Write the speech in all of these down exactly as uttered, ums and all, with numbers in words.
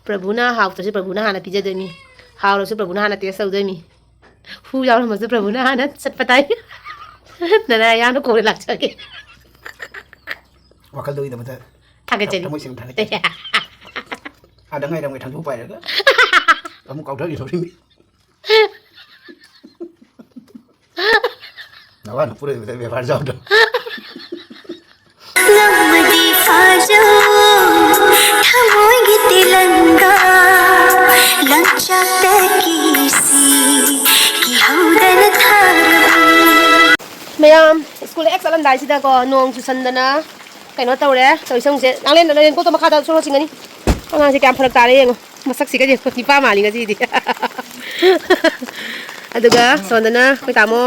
ꯄ꯭ꯔꯚꯨꯅ ꯍꯥꯎꯇ꯭ꯔꯁꯨ ꯄ꯭ꯔꯚꯨꯅ ꯍꯥꯟꯅ ꯄꯤꯖꯗꯣꯏꯅꯤ, ꯍꯥꯎꯔꯁꯨ ꯄ꯭ꯔꯚꯨꯅ ꯍꯥꯟꯅ ꯇꯦꯁ ꯇꯧꯗꯣꯏꯅꯤ꯫ ꯍꯨ ꯌꯥꯎꯔꯝꯃꯁꯨ ꯄ꯭ꯔꯚꯨꯅ ꯍꯥꯟꯅ ꯆꯠꯄ ꯇꯥꯏ꯫ ꯅꯅꯥ ꯌꯥꯝꯅ ꯀꯣꯡꯅ ꯂꯥꯛꯆꯒꯦ꯫ ꯋꯥꯈꯜꯗ ꯑꯣꯏꯗꯕꯗ ꯊꯥꯒꯠꯆꯔꯤ꯫ ꯊꯃꯣꯏ ꯁꯦꯡꯅ ꯊꯥꯒꯠꯆꯔꯤ꯫ ꯑꯥꯗ ꯉꯥꯏꯔꯝꯒꯦ ꯊꯥꯡꯖꯧ ꯄꯥꯏꯔꯒ꯫ ꯑꯃꯨꯛ ꯀꯥꯎꯊꯈꯤꯗꯧꯔꯤꯃꯤ꯫ ꯅꯋꯥꯅ ꯄꯨꯔꯛꯏꯕꯗ ꯕꯦꯕꯥꯔ ꯌꯥꯎꯗ꯭ꯔꯣ? ꯂꯝꯃꯗꯤ ꯐꯥꯖꯧ, ꯊꯃꯣꯏꯒꯤ ꯇꯤꯂꯪꯒꯥ, ꯂꯪꯆꯥꯛꯇ ꯀꯤꯁꯤ, ꯀꯤꯍꯧꯗꯅ ꯊꯥꯔꯣꯏ꯫ ꯃꯌꯥꯝ ꯁ꯭ꯀꯨꯜ ꯍꯦꯛ ꯆꯠꯂꯝꯗꯥꯏꯁꯤꯗꯀꯣ, ꯅꯣꯡ ꯆꯨꯁꯟꯗꯅ ꯀꯩꯅꯣ ꯇꯧꯔꯦ꯫ ꯇꯧꯔꯤꯁꯦ ꯌꯦꯡꯉꯨꯁꯦ꯫ ꯅꯥꯡꯂꯦꯟ, ꯅꯥꯡꯂꯦꯟ ꯀꯣꯠꯇꯣ ꯃꯈꯥꯗ ꯁꯣꯔꯣ ꯆꯤꯡꯒꯅꯤ꯫ ꯑꯉꯥꯡꯁꯦ ꯀꯌꯥꯝ ꯐꯔꯛ ꯇꯥꯔꯦ ꯌꯦꯡꯉꯣ꯫ ꯃꯁꯛꯁꯤꯒꯗꯤ ꯅꯤꯄꯥ ꯃꯥꯜꯂꯤ ꯉꯁꯤꯗꯤ꯫ ꯑꯗꯨꯒ ꯁꯣꯝꯗꯅ ꯑꯩꯈꯣꯏ ꯇꯥꯃꯣ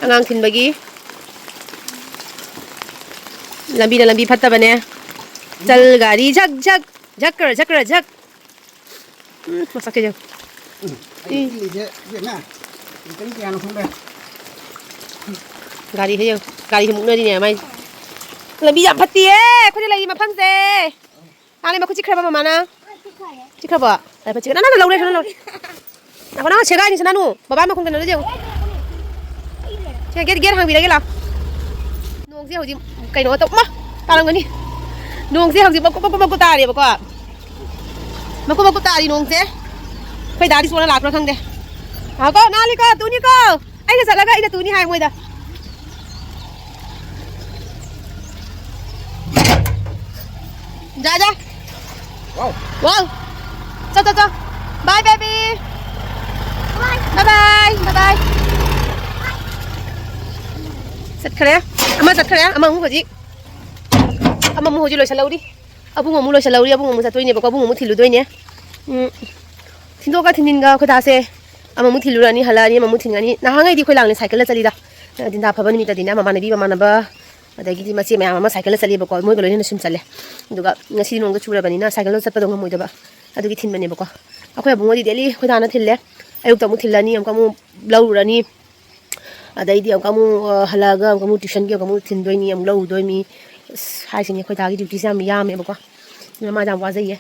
ꯑꯉꯥꯡ ꯊꯤꯟꯕꯒꯤ ꯂꯝꯕꯤꯅ ꯂꯝꯕꯤ ꯐꯠꯇꯕꯅꯦ꯫ ꯆꯜ ꯒꯥꯔꯤ ꯖꯛ ꯖꯛ, ꯖꯛ ꯀꯔ ꯖꯛ ꯀꯔ ꯖꯛ꯫ ꯎꯝ, ꯃꯁꯛꯁꯦ ꯌꯦꯡꯉꯨ꯫ ꯎꯝ, ꯑꯩ ꯏꯜꯂꯤꯁꯦ ꯏꯕꯦꯝꯃ, ꯂꯤꯇꯔ ꯀꯌꯥꯅꯣ ꯈꯪꯗ꯭ꯔꯦ꯫ ꯒꯥꯔꯤꯁꯦ ꯌꯦꯡꯉꯨ, ꯒꯥꯔꯤꯁꯦ ꯃꯨꯛꯅꯔꯤꯅꯦ ꯃꯥꯏ꯫ ꯂꯝꯕꯤ ꯌꯥꯝ ꯐꯠꯇꯤꯌꯦ ꯑꯩꯈꯣꯏꯅ ꯂꯩꯔꯤ ꯃꯐꯝꯁꯦ꯫ ꯃꯥꯅꯦ, ꯃꯈꯨꯠ ꯆꯤꯛꯈ꯭ꯔꯕ ꯃꯃꯥꯅ? ꯆꯤꯛꯈ꯭ꯔꯦ꯫ ꯆꯤꯛꯈ꯭ꯔꯕꯣ? ꯂꯥꯏ ꯐꯠ ꯆꯤꯛꯈ꯭ꯔꯦ꯫ ꯅꯪ, ꯅꯪ, ꯂꯧꯔꯦ, ꯅꯪ, ꯂꯧꯔꯦ꯫ ꯉꯥꯏꯈꯣ, ꯅꯪ ꯁꯦꯒꯥꯏꯅꯤ, ꯁꯅꯥꯅꯨ꯫ ꯕꯕꯥ ꯃꯈꯣꯡ ꯀꯩꯅꯣꯗ ꯌꯦꯡꯉꯨ꯫ ꯁꯦ, ꯒꯦꯠ, ꯒꯦꯠ ꯍꯥꯡꯕꯤꯔꯒꯦ ꯂꯥꯎ꯫ ꯅꯣꯡꯁꯦ ꯍꯧꯖꯤꯛ ꯀꯩꯅꯣ ꯇꯧ-, ꯃꯥ! ꯇꯥꯔꯝꯒꯅꯤ꯫ ꯅꯣꯡꯁꯦ ꯍꯧꯖꯤꯛ ꯃꯀꯨꯞ, ꯃꯀꯨꯞ, ꯃꯀꯨꯞ ꯇꯥꯔꯦꯕꯀꯣ꯫ ꯃꯀꯨꯞ, ꯃꯀꯨꯞ ꯇꯥꯔꯤ ꯅꯣꯡꯁꯦ꯫ ꯑꯩꯈꯣꯏ ꯗꯥꯗꯤ ꯁꯣꯟꯅ ꯂꯥꯛꯄ꯭ꯔꯥ ꯈꯪꯗꯦ꯫ ꯉꯥꯏꯈꯣꯀꯣ, ꯅꯥꯜꯂꯤꯀꯣ, ꯇꯨꯅꯤꯀꯣ꯫ ꯑꯩꯅ ꯆꯠꯂꯒ ꯑꯩꯅ ꯇꯨꯅꯤ ꯍꯥꯏ ꯃꯣꯏꯗ꯫ ꯖꯥ, ꯖꯥ꯫ ꯋꯥꯎ꯫ ꯋꯥꯎ꯫ ꯆꯣ, ꯆꯣ, ꯆꯣ꯫ Bye, baby꯫ Bye, bye, bye, bye꯫ ꯆꯠꯈ꯭ꯔꯦ꯫ ꯑꯃ ꯆꯠꯈ꯭ꯔꯦ꯫ ꯑꯃꯃꯨꯛ ꯍꯧꯖꯤꯛ꯫ ꯑꯃꯃꯨꯛ ꯍꯧꯖꯤꯛ ꯂꯣꯏꯁꯤꯜꯍꯧꯔꯤ꯫ ꯑꯕꯨꯡ ꯑꯃꯨꯛ ꯂꯣꯏꯁꯤꯜꯍꯧꯔꯤ꯫ ꯑꯕꯨꯡ ꯑꯃꯨꯛ ꯆꯠꯇꯣꯏꯅꯦꯕꯀꯣ꯫ ꯑꯕꯨꯡ ꯑꯃꯨꯛ ꯊꯤꯜꯂꯨꯗꯣꯏꯅꯦ꯫ ꯎꯝ꯫ ꯊꯤꯟꯗꯣꯛꯀ ꯊꯤꯟꯖꯤꯟꯒ ꯑꯩꯈꯣꯏ ꯗꯥꯁꯦ꯫ ꯑꯃꯃꯨꯛ ꯊꯤꯜꯂꯨꯔꯅꯤ, ꯍꯜꯂꯛꯑꯅꯤ, ꯑꯃꯃꯨꯛ ꯊꯤꯟꯒꯅꯤ꯫ ꯅꯍꯥꯟꯉꯩꯗꯤ ꯑꯩꯈꯣꯏ ꯂꯥꯡꯅ ꯁꯥꯏꯀꯜꯗ ꯆꯠꯂꯤꯗ꯫ ꯗꯤꯟꯗꯥ ꯐꯕ ꯅꯨꯃꯤꯠꯇꯗꯤꯅꯦ, ꯃꯃꯥꯟꯅꯕꯤ ꯃꯃꯥꯟꯅꯕ, ꯑꯗꯒꯤꯗꯤ ꯃꯆꯦ ꯃꯌꯥꯝ ꯑꯃ ꯁꯥꯏꯀꯜꯗ ꯆꯠꯂꯦꯕꯀꯣ꯫ ꯃꯣꯏꯒ ꯂꯣꯏꯅꯅ ꯁꯨꯝ ꯆꯠꯂꯦ꯫ ꯑꯗꯨꯒ ꯉꯁꯤꯗꯤ ꯅꯣꯡꯗꯣ ꯆꯨꯔꯕꯅꯤꯅ ꯁꯥꯏꯀꯜꯗ ꯆꯠꯄꯗꯣ ꯉꯝꯃꯣꯏꯗꯕ꯫ ꯑꯗꯨꯒꯤ ꯊꯤꯟꯕꯅꯦꯕꯀꯣ꯫ ꯑꯩꯈꯣꯏ ꯑꯕꯨꯡꯉꯣꯗꯤ daily ꯑꯩꯈꯣꯏ ꯗꯥꯅ ꯊꯤꯜꯂꯦ꯫ ꯑꯌꯨꯛꯇ ꯑꯃꯨꯛ ꯊꯤꯜꯂꯅꯤ, ꯑꯃꯨꯛꯀ ꯑꯃꯨꯛ ꯂꯧꯔꯨꯔꯅꯤ꯫ ꯑꯗꯩꯗꯤ ꯑꯃꯨꯛꯀ ꯑꯃꯨꯛ, ꯑ, ꯍꯜꯂꯛꯑꯒ ꯑꯃꯨꯛꯀ ꯑꯃꯨꯛ tuitionꯒꯤ ꯑꯃꯨꯛꯀ ꯑꯃꯨꯛ ꯊꯤꯟꯗꯣꯏꯅꯤ, ꯑꯃꯨꯛ ꯂꯧꯔꯨꯗꯣꯏꯅꯤ꯫ ꯑꯁ, ꯍꯥꯏꯁꯤꯅꯤ, ꯑꯩꯈꯣꯏ ꯗꯥꯒꯤ dutyꯁꯦ ꯌꯥꯝ ꯌꯥꯝꯃꯦꯕꯀꯣ꯫ ꯑꯗꯨꯅ ꯃꯥꯗꯤ ꯌꯥꯝ ꯋꯥꯖꯩꯌꯦ꯫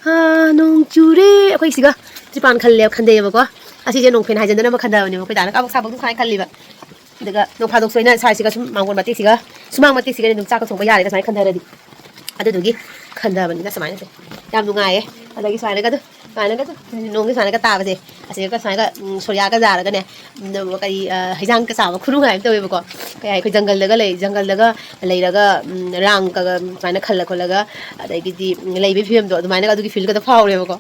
ꯍꯥ, ꯅꯣꯡ ꯆꯨꯔꯦ꯫ ꯑꯩꯈꯣꯏ ꯁꯤꯒ ꯇ꯭ꯔꯤꯄꯥꯟ ꯈꯜꯂꯦ, ꯈꯟꯗꯩꯌꯦꯕꯀꯣ꯫ ꯑꯁꯤꯁꯦ ꯅꯣꯡ ꯐꯦꯟ ꯍꯥꯏꯖꯟꯗꯅꯕ ꯈꯟꯗꯕꯅꯦꯕ ꯑꯩꯈꯣꯏ ꯗꯥꯅ꯫ ꯀꯥꯕꯛ ꯁꯥꯕꯛ ꯑꯗꯨꯝ ꯁꯨꯃꯥꯏꯅ ꯈꯜꯂꯤꯕ꯫ ꯑꯗꯨꯒ ꯅꯣꯡ ꯐꯥꯗꯣꯛꯁꯨ ꯑꯩꯅ ꯁ꯭ꯋꯥꯏꯁꯤꯒ ꯁꯨꯝ ꯃꯥꯡꯒꯣꯟ ꯃꯇꯦꯛꯁꯤꯒ, ꯁꯨꯃꯥꯡ ꯃꯇꯦꯛꯁꯤꯒ ꯑꯗꯨꯝ ꯆꯥꯛꯀ ꯊꯣꯡꯕ ꯌꯥꯔꯦꯗ ꯁꯨꯃꯥꯏꯅ ꯈꯟꯊꯔꯗꯤ꯫ ꯑꯗꯨꯗꯨꯒꯤ ꯈꯟꯊꯕꯅꯤꯗ ꯁꯨꯃꯥꯏꯅꯁꯦ꯫ ꯌꯥꯝ ꯅꯨꯡꯉꯥꯏꯌꯦ꯫ ꯑꯗꯒꯤ ꯁꯨꯃꯥꯏꯅꯒ ꯑꯗꯨꯝ, ꯁꯨꯃꯥꯏꯅꯒ ꯑꯗꯨꯝ ꯅꯣꯡꯁꯦ ꯁꯨꯃꯥꯏꯅꯒ ꯇꯥꯕꯁꯦ, ꯑꯁꯤꯒ ꯁꯨꯃꯥꯏꯅꯒ, ꯎꯝ, ꯁꯣꯔꯤꯌꯥꯒ ꯌꯥꯔꯒꯅꯦ, ꯎꯝ, ꯀꯔꯤ, ꯑ, ꯍꯩꯖꯥꯡꯒ ꯆꯥꯕ ꯈꯨꯅꯨꯡꯉꯥꯏ ꯑꯃ ꯇꯧꯋꯦꯕꯀꯣ꯫ ꯀꯩ ꯍꯥꯏ, ꯑꯩꯈꯣꯏ ꯖꯪꯒꯜꯗꯒ ꯂꯩ, ꯖꯪꯒꯜꯗꯒ ꯂꯩꯔꯒ, ꯎꯝ, ꯔꯥꯡꯒ ꯁꯨꯃꯥꯏꯅ ꯈꯜꯂ ꯈꯣꯠꯂꯒ, ꯑꯗꯒꯤꯗꯤ, ꯎꯝ, ꯂꯩꯕꯒꯤ ꯐꯤꯕꯝꯗꯣ ꯑꯗꯨꯃꯥꯏꯅꯒ, ꯑꯗꯨꯒꯤ ꯐꯤꯜꯒꯗꯣ ꯐꯥꯎꯔꯦꯕꯀꯣ꯫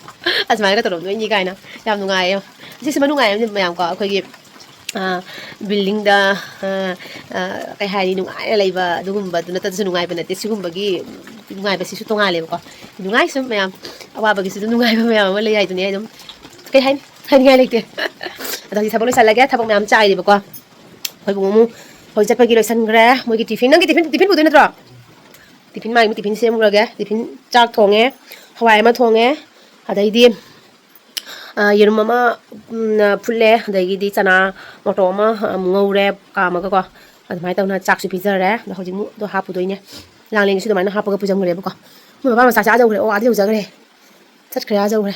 ꯑꯁꯨꯃꯥꯏꯅꯒ ꯇꯧꯔꯝꯗꯣꯏꯅꯤ ꯀꯥꯏꯅ꯫ ꯌꯥꯝ ꯅꯨꯡꯉꯥꯏꯌꯦ꯫ ꯁꯤꯁꯤꯃ ꯅꯨꯡꯉꯥꯏ ꯑꯃ ꯃꯌꯥꯝꯀꯣ, ꯑꯩꯈꯣꯏꯒꯤ, ꯑ, buildingꯗ, ꯑ, ꯑ, ꯀꯩ ꯍꯥꯏꯅꯤ, ꯅꯨꯡꯉꯥꯏꯅ ꯂꯩꯕ ꯑꯗꯨꯒꯨꯝꯕꯗꯨ ꯅꯠꯇꯗꯁꯨ ꯅꯨꯡꯉꯥꯏꯕ ꯅꯠꯇꯦ꯫ ꯁꯤꯒꯨꯝꯕꯒꯤ ꯅꯨꯡꯉꯥꯏꯕꯁꯤꯁꯨ ꯇꯣꯉꯥꯜꯂꯦꯕꯀꯣ꯫ ꯅꯨꯡꯉꯥꯏ ꯁꯨꯝ ꯃꯌꯥꯝ, ꯑꯋꯥꯕꯒꯤꯁꯨ ꯑꯗꯨꯝ ꯅꯨꯡꯉꯥꯏꯕ ꯃꯌꯥꯝ ꯑꯃ ꯂꯩ ꯍꯥꯏꯗꯨꯅꯤ꯫ ꯑꯩ ꯑꯗꯨꯝ, ꯀꯩ ꯍꯥꯏꯅꯤ, ꯍꯥꯏꯅꯤꯡꯉꯥꯏ ꯂꯩꯇꯦ꯫ ꯑꯗꯣ ꯍꯧꯖꯤꯛ ꯊꯕꯛ ꯂꯣꯏꯁꯜꯂꯒꯦ꯫ ꯊꯕꯛ ꯃꯌꯥꯝ ꯆꯥꯏꯔꯤꯕꯀꯣ꯫ ꯑꯩꯈꯣꯏ ꯕꯨꯡꯉꯣ ꯑꯃꯨꯛ ꯍꯧꯖꯤꯛ ꯆꯠꯄꯒꯤ ꯂꯣꯏꯁꯟꯈ꯭ꯔꯦ꯫ ꯃꯣꯏꯒꯤ tiffin, ꯅꯪꯒꯤ tiffin, tiffin ꯄꯨꯗꯣꯏ ꯅꯠꯇ꯭ꯔꯣ? Tiffin, ꯃꯥꯒꯤ tiffin ꯁꯦꯝꯃꯨꯔꯒꯦ꯫ Tiffin ꯆꯥꯛ ꯊꯣꯡꯉꯦ, ꯍꯋꯥꯏ ꯑꯃ ꯊꯣꯡꯉꯦ, ꯑꯗꯩꯗꯤ, ꯑ, ꯌꯦꯔꯨꯝ ꯑꯃ, ꯎꯝ, ꯐꯨꯠꯂꯦ, ꯑꯗꯒꯤꯗꯤ ꯆꯅꯥ ꯃꯣꯇꯣꯔ ꯑꯃ, ꯑ, ꯉꯧꯔꯦ ꯀꯥꯝꯃꯒꯀꯣ꯫ ꯑꯗꯨꯃꯥꯏꯅ ꯇꯧꯅ ꯆꯥꯛꯁꯨ ꯄꯤꯖꯔꯦ꯫ ꯑꯗꯣ ꯍꯧꯖꯤꯛ ꯑꯃꯨꯛ ꯑꯗꯣ ꯍꯥꯞꯄꯨꯗꯣꯏꯅꯦ꯫ ꯂꯥꯡꯂꯦꯟꯒꯤꯁꯨ ꯑꯗꯨꯃꯥꯏꯅ ꯍꯥꯞꯄꯒ ꯄꯨꯖꯟꯈ꯭ꯔꯦꯕꯀꯣ꯫ ꯃꯣꯏ ꯕꯕꯥ ꯃꯆꯥꯁꯦ ꯑꯥ ꯌꯧꯈ꯭ꯔꯦ꯫ ꯑꯣ, ꯑꯥꯗ ꯌꯧꯖꯈ꯭ꯔꯦ꯫ ꯆꯠꯈ꯭ꯔꯦ, ꯑꯥ ꯌꯧꯈ꯭ꯔꯦ꯫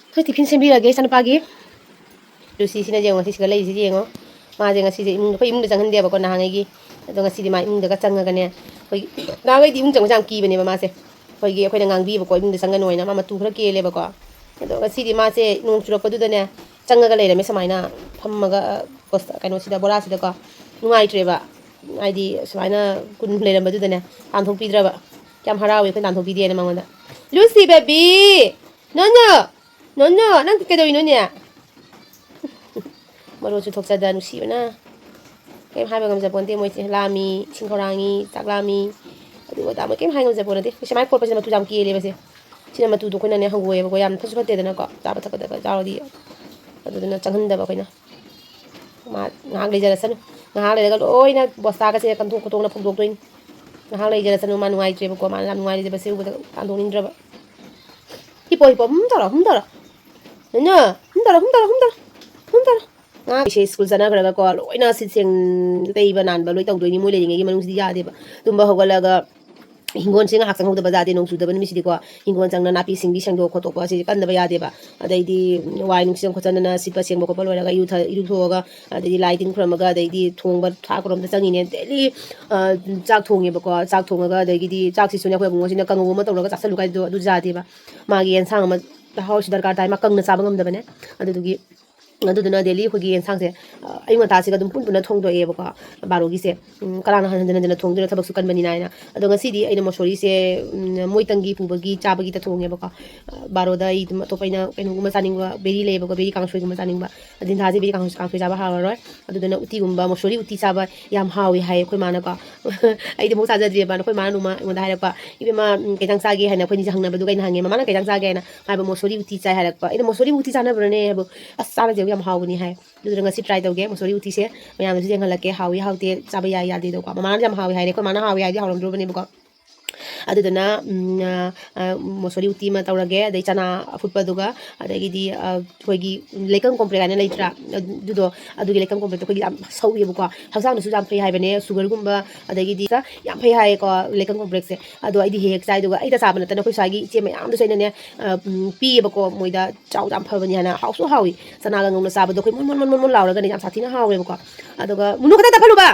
ꯑꯩꯈꯣꯏ tiffin ꯁꯦꯝꯕꯤꯔꯒꯦ ꯏꯆꯥꯅꯨꯄꯥꯒꯤ꯫ ꯂꯨꯁꯤꯁꯤꯅ ꯌꯦꯡꯉꯣ, ꯁꯤꯁꯤꯒ ꯂꯩꯔꯤꯁꯤ ꯌꯦꯡꯉꯣ꯫ ꯃꯥꯁꯦ ꯉꯁꯤꯁꯦ ꯏꯃꯨꯡꯗ, ꯑꯩꯈꯣꯏ ꯏꯃꯨꯡꯗ ꯆꯪꯍꯟꯗꯦꯕꯀꯣ ꯅꯍꯥꯟꯉꯩꯒꯤ꯫ ꯑꯗꯣ ꯉꯁꯤꯗꯤ ꯃꯥ ꯏꯃꯨꯡꯗꯒ ꯆꯪꯉꯒꯅꯦ, ꯑꯩꯈꯣꯏꯒꯤ, ꯅꯍꯥꯟꯉꯩꯗꯤ ꯏꯃꯨꯡ ꯆꯪꯕꯁꯦ ꯌꯥꯝ ꯀꯤꯕꯅꯦꯕ ꯃꯥꯁꯦ꯫ ꯑꯩꯈꯣꯏꯒꯤ, ꯑꯩꯈꯣꯏꯅ ꯉꯥꯡꯕꯤꯕꯀꯣ, ꯏꯃꯨꯡꯗ ꯆꯪꯒꯅꯣ ꯍꯥꯏꯅ꯫ ꯃꯥ ꯃꯇꯨ ꯈꯔ ꯀꯦꯜꯂꯦꯕꯀꯣ꯫ ꯑꯗꯣ ꯉꯁꯤꯗꯤ ꯃꯥꯁꯦ ꯅꯣꯡ ꯆꯨꯔꯛꯄꯗꯨꯗꯅꯦ, ꯆꯪꯉꯒ ꯂꯩꯔꯝꯃꯦ ꯁꯨꯃꯥꯏꯅ ꯐꯝꯃꯒ, ꯀꯩꯅꯣꯁꯤꯗ, ꯕꯣꯔꯥꯁꯤꯗꯀꯣ꯫ ꯅꯨꯡꯉꯥꯏꯇ꯭ꯔꯦꯕ꯫ ꯍꯥꯏꯗꯤ ꯁꯨꯃꯥꯏꯅ ꯀꯨꯟ ꯂꯩꯔꯝꯕꯗꯨꯗꯅꯦ, ꯇꯥꯟꯊꯣꯛꯄꯤꯗ꯭ꯔꯕ꯫ ꯀꯌꯥꯝ ꯍꯔꯥꯎꯏ ꯑꯩꯈꯣꯏ ꯇꯥꯟꯊꯣꯛꯄꯤꯗꯦꯅ ꯃꯉꯣꯟꯗ꯫ "Lucy baby! ꯅꯣꯅꯣ! ꯅꯣꯅꯣ! ꯅꯪ ꯀꯩꯗꯧꯔꯤꯅꯣꯅꯦ?" ꯃꯔꯣꯟꯁꯨ ꯊꯣꯛꯆꯗ ꯅꯨꯡꯁꯤꯕꯅ꯫ ꯀꯩꯝ ꯍꯥꯏꯕ ꯉꯝꯖꯄꯣꯟꯇꯦ ꯃꯣꯏꯁꯦ꯫ ꯂꯥꯝꯃꯤ, ꯏꯁꯤꯡ ꯈꯧꯔꯥꯡꯉꯤ, ꯆꯥꯛ ꯂꯥꯝꯃꯤ, ꯑꯗꯨ ꯑꯗꯥ ꯃꯣꯏ ꯀꯩꯝ ꯍꯥꯏ ꯉꯝꯖꯄꯣꯟ ꯅꯠꯇꯦ꯫ ꯁꯨꯃꯥꯏꯅ ꯈꯣꯠꯄꯁꯤꯅ ꯃꯇꯨ ꯌꯥꯝ ꯀꯦꯜꯂꯦꯕꯁꯦ꯫ ꯁꯤꯅ ꯃꯇꯨꯗꯣ ꯑꯩꯈꯣꯏꯅꯅꯦ ꯍꯪꯒꯣꯏꯑꯦꯕꯀꯣ, ꯌꯥꯝ ꯐꯠꯁꯨ ꯐꯠꯇꯦꯗꯅꯀꯣ, ꯆꯥꯕ ꯊꯛꯄꯗꯒ ꯌꯥꯎꯔꯗꯤ꯫ ꯑꯗꯨꯗꯨꯅ ꯆꯪꯍꯟꯗꯕ ꯑꯩꯈꯣꯏꯅ꯫ ꯃꯥ ꯉꯥꯏꯍꯥꯛ ꯂꯩꯖꯔꯁꯅꯨ꯫ ꯉꯥꯏꯍꯥꯛ ꯂꯩꯔꯒ ꯂꯣꯏꯅ ꯕꯣꯁꯇꯥꯒꯁꯦ ꯀꯟꯊꯣꯛ ꯈꯣꯠꯇꯣꯛꯅ ꯐꯧꯗꯣꯛꯇꯣꯏꯅꯤ꯫ ꯉꯥꯏꯍꯥꯛ ꯂꯩꯖꯔꯁꯅꯨ, ꯃꯥ ꯅꯨꯡꯉꯥꯏꯇ꯭ꯔꯦꯕꯀꯣ, ꯃꯥꯅ ꯌꯥꯝ ꯅꯨꯡꯉꯥꯏꯔꯣꯏꯗꯕꯁꯦ ꯎꯕꯗ ꯇꯥꯟꯊꯣꯛꯅꯤꯡꯗ꯭ꯔꯕ꯫ ꯍꯤꯞꯄꯣ, ꯍꯤꯞꯄꯣ, ꯍꯨꯝ ꯇꯧꯔꯣ, ꯍꯨꯝ ꯇꯧꯔꯣ꯫ ꯅꯣꯅꯣ, ꯍꯨꯝ ꯇꯧꯔꯣ, ꯍꯨꯝ ꯇꯧꯔꯣ, ꯍꯨꯝ ꯇꯧꯔꯣ꯫ ꯍꯨꯝ ꯇꯧꯔꯣ꯫ ꯉꯥꯏꯍꯥꯛꯁꯦ ꯁ꯭ꯀꯨꯜ ꯆꯠꯅꯈ꯭ꯔꯒꯀꯣ, ꯂꯣꯏꯅ ꯁꯤꯠ ꯁꯦꯡ, ꯇꯩꯕ ꯅꯥꯟꯕ ꯂꯣꯏ ꯇꯧꯗꯣꯏꯅꯤ꯫ ꯃꯣꯏ ꯂꯩꯔꯤꯉꯩꯒꯤ ꯃꯅꯨꯡꯁꯤꯗꯤ ꯌꯥꯗꯦꯕ꯫ ꯇꯨꯝꯕ ꯍꯧꯒꯠꯂꯒ ꯍꯤꯡꯒꯣꯜꯁꯦ ꯉꯥꯏꯍꯥꯛ ꯆꯪꯍꯧꯗꯕ ꯌꯥꯗꯦ꯫ ꯅꯣꯡ ꯆꯨꯗꯕ ꯅꯨꯃꯤꯠꯁꯤꯗꯤꯀꯣ, ꯍꯤꯡꯒꯣꯜ ꯆꯪꯅ ꯅꯥꯄꯤ ꯁꯤꯡꯕꯤ ꯁꯦꯡꯗꯣꯛ ꯈꯣꯠꯇꯣꯛꯄ ꯑꯁꯤꯗꯤ ꯀꯟꯗꯕ ꯌꯥꯗꯦꯕ꯫ ꯑꯗꯩꯗꯤ ꯋꯥꯏ ꯅꯨꯡꯁꯦꯡ ꯈꯣꯠꯆꯟꯗꯅ ꯁꯤꯠꯄ ꯁꯦꯡꯕ ꯈꯣꯠꯄ ꯂꯣꯏꯔꯒ ꯏꯔꯨꯊ-, ꯏꯔꯨꯊꯣꯛꯑꯒ, ꯑꯗꯩꯗꯤ ꯂꯥꯏ ꯇꯤꯟ ꯈꯨꯔꯝꯃꯒ, ꯑꯗꯩꯗꯤ ꯊꯣꯡꯕ ꯊꯥꯛ ꯈꯨꯔꯝꯗ ꯆꯪꯉꯤꯅꯦ꯫ ꯗꯦꯂꯤ, ꯑ, ꯆꯥꯛ ꯊꯣꯡꯉꯦꯕꯀꯣ꯫ ꯆꯥꯛ ꯊꯣꯡꯉꯒ, ꯑꯗꯒꯤꯗꯤ ꯆꯥꯛꯁꯤꯁꯨꯅꯦ ꯑꯩꯈꯣꯏ ꯑꯕꯨꯡꯉꯣꯁꯤꯅ ꯀꯥꯡꯉꯧ ꯑꯃ ꯇꯧꯔꯒ ꯆꯥꯁꯜꯂꯨ ꯀꯥꯏꯗꯣ ꯑꯗꯨ ꯌꯥꯗꯦꯕ꯫ ꯃꯥꯒꯤ ꯑꯦꯟꯁꯥꯡ ꯑꯃ ꯆꯥꯛꯍꯥꯎꯁꯤ ꯗꯔꯀꯥꯔ ꯇꯥꯏ, ꯃꯥ ꯀꯪꯅ ꯆꯥꯕ ꯉꯝꯗꯕꯅꯦ꯫ ꯑꯗꯨꯗꯨꯒꯤ, ꯑꯗꯨꯗꯨꯅ ꯗꯦꯂꯤ ꯑꯩꯈꯣꯏꯒꯤ ꯑꯦꯟꯁꯥꯡꯁꯦ, ꯑ, ꯑꯌꯨꯛ ꯉꯟꯇꯥꯁꯤꯒ ꯑꯗꯨꯝ ꯄꯨꯟ ꯄꯨꯟꯅ ꯊꯣꯡꯗꯣꯛꯑꯦꯕꯀꯣ, ꯕꯥꯔꯣꯒꯤꯁꯦ꯫ ꯎꯝ, ꯀꯅꯥꯅ ꯍꯟꯖꯤꯟ ꯍꯟꯖꯤꯟꯅ ꯊꯣꯡꯗꯣꯏꯅꯣ, ꯊꯕꯛꯁꯨ ꯀꯟꯕꯅꯤꯅ ꯍꯥꯏꯅ꯫ ꯑꯗꯣ ꯉꯁꯤꯗꯤ ꯑꯩꯅ ꯃꯣꯁꯣꯔꯤꯁꯦ, ꯎꯝ, ꯃꯣꯏꯇꯪꯒꯤ ꯄꯨꯕꯒꯤ ꯆꯥꯕꯒꯤꯗ ꯊꯣꯡꯉꯦꯕꯀꯣ꯫ ꯑ, ꯕꯥꯔꯣꯗ ꯑꯩ ꯑꯗꯨꯝ ꯑꯇꯣꯞꯄ ꯑꯩꯅ ꯀꯩꯅꯣꯒꯨꯝꯕ ꯆꯥꯅꯤꯡꯕ, ꯕꯦꯔꯤ ꯂꯩꯌꯦꯕꯀꯣ, ꯕꯦꯔꯤ ꯀꯥꯡꯁꯣꯏꯒꯨꯝꯕ ꯆꯥꯅꯤꯡꯕ꯫ ꯑꯗꯤꯟꯊꯥꯁꯦ ꯕꯦꯔꯤ ꯀꯥꯡꯁꯣꯏ, ꯀꯥꯡꯁꯣꯏ ꯆꯥꯕ ꯍꯥꯎꯔꯔꯣꯏ꯫ ꯑꯗꯨꯗꯨꯅ ꯎꯇꯤꯒꯨꯝꯕ, ꯃꯣꯁꯣꯔꯤ ꯎꯇꯤ ꯆꯥꯕ ꯌꯥꯝ ꯍꯥꯎꯏ ꯍꯥꯏ ꯑꯩꯈꯣꯏ ꯃꯥꯅꯀꯣ꯫ ꯑꯩꯗꯤ ꯑꯃꯨꯛ ꯆꯥꯖꯗ꯭ꯔꯤꯑꯕ꯫ ꯑꯩꯈꯣꯏ ꯃꯥꯅ ꯅꯣꯡꯃ ꯑꯩꯉꯣꯟꯗ ꯍꯥꯏꯔꯛꯄ, "ꯏꯕꯦꯝꯃ, ꯎꯝ, ꯀꯩ ꯏꯟꯖꯥꯡ ꯆꯥꯒꯦ?" ꯍꯥꯏꯅ ꯑꯩꯈꯣꯏꯅꯤꯁꯦ ꯍꯪꯅꯕꯗꯨꯒ ꯑꯩꯅ ꯍꯪꯉꯦ, ꯃꯃꯥꯅ ꯀꯩ ꯏꯟꯖꯥꯡ ꯆꯥꯒꯦ ꯍꯥꯏꯅ ꯍꯥꯏꯕ, "ꯃꯣꯁꯣꯔꯤ ꯎꯇꯤ ꯆꯥꯏ" ꯍꯥꯏꯔꯛꯄ꯫ ꯑꯩꯅ, "ꯃꯣꯁꯣꯔꯤ ꯎꯇꯤ ꯆꯥꯅꯕ꯭ꯔꯅꯦ?" ꯍꯥꯏꯕ, "ꯑꯁ, ꯆꯥꯅꯁꯦ, ꯌꯥꯝ ꯍꯥꯎꯕꯅꯤ" ꯍꯥꯏ꯫ ꯑꯗꯨꯗꯨꯅ ꯉꯁꯤ ꯇ꯭ꯔꯥꯏ ꯇꯧꯒꯦ ꯃꯣꯁꯣꯔꯤ ꯎꯇꯤꯁꯦ, ꯃꯌꯥꯝꯗꯁꯨ ꯌꯦꯡꯍꯜꯂꯛꯀꯦ, ꯍꯥꯎꯏ ꯍꯥꯎꯇꯦ, ꯆꯥꯕ ꯌꯥꯏ ꯌꯥꯗꯦꯗꯣꯀꯣ꯫ ꯃꯃꯥꯅ ꯌꯥꯝ ꯍꯥꯎꯏ ꯍꯥꯏꯔꯦ, ꯑꯩꯈꯣꯏ ꯃꯥꯅ ꯍꯥꯎꯏ ꯍꯥꯏꯗꯤ ꯍꯥꯎꯔꯝꯗ꯭ꯔꯣꯕꯅꯦꯕꯀꯣ꯫ ꯑꯗꯨꯗꯨꯅ, ꯎꯝ, ꯑ, ꯑ, ꯃꯣꯁꯣꯔꯤ ꯎꯇꯤ ꯑꯃ ꯇꯧꯔꯒꯦ, ꯑꯗꯩ ꯆꯅꯥ ꯑꯐꯨꯠꯄꯗꯨꯒ, ꯑꯗꯒꯤꯗꯤ, ꯑ, ꯑꯩꯈꯣꯏꯒꯤ ꯂꯩꯀꯪ ꯀꯣꯝꯄ꯭ꯔꯦꯛ ꯍꯥꯏꯅ ꯂꯩꯇ꯭ꯔꯥ? ꯑꯗꯨꯗꯣ, ꯑꯗꯨꯒꯤ ꯂꯩꯀꯪ ꯀꯣꯝꯄ꯭ꯔꯦꯛꯇꯣ ꯑꯩꯈꯣꯏꯒꯤ ꯌꯥꯝ ꯁꯧꯏꯌꯦꯕꯀꯣ, ꯍꯛꯆꯥꯡꯗꯁꯨ ꯌꯥꯝ ꯐꯩ ꯍꯥꯏꯕꯅꯦ, ꯁꯨꯒꯔꯒꯨꯝꯕ, ꯑꯗꯒꯤꯗꯤ ꯌꯥꯝ ꯐꯩ ꯍꯥꯏꯌꯦꯀꯣ ꯂꯩꯀꯪ ꯀꯣꯝꯄ꯭ꯔꯦꯛꯁꯦ꯫ ꯑꯗꯣ ꯑꯩꯗꯤ ꯍꯦꯛ ꯍꯦꯛ ꯆꯥꯏ, ꯑꯗꯨꯒ ꯑꯩꯇ ꯆꯥꯕ ꯅꯠꯇꯅ ꯑꯩꯈꯣꯏ ꯁ꯭ꯋꯥꯏꯒꯤ ꯏꯆꯦ ꯃꯌꯥꯝꯗꯁꯨ ꯑꯩꯅꯅꯦ, ꯑ, ꯎꯝ, ꯄꯤꯌꯦꯕꯀꯣ, ꯃꯣꯏꯗ ꯆꯥꯎ, ꯌꯥꯝ ꯐꯕꯅꯤ ꯍꯥꯏꯅ, ꯍꯥꯎꯁꯨ ꯍꯥꯎꯏ꯫ ꯆꯅꯥꯒ ꯉꯧꯅ ꯆꯥꯕꯗꯣ ꯑꯩꯈꯣꯏ ꯃꯣꯟ ꯃꯣꯟ ꯃꯣꯟ ꯃꯣꯟ ꯃꯣꯟ ꯂꯥꯎꯔꯒꯅꯦ ꯌꯥꯝ ꯁꯥꯊꯤꯅ ꯍꯥꯎꯋꯦꯕꯀꯣ꯫ ꯑꯗꯨꯒ ꯃꯨꯅꯨ ꯈꯛꯇ ꯇꯞꯍꯜꯂꯨꯕ,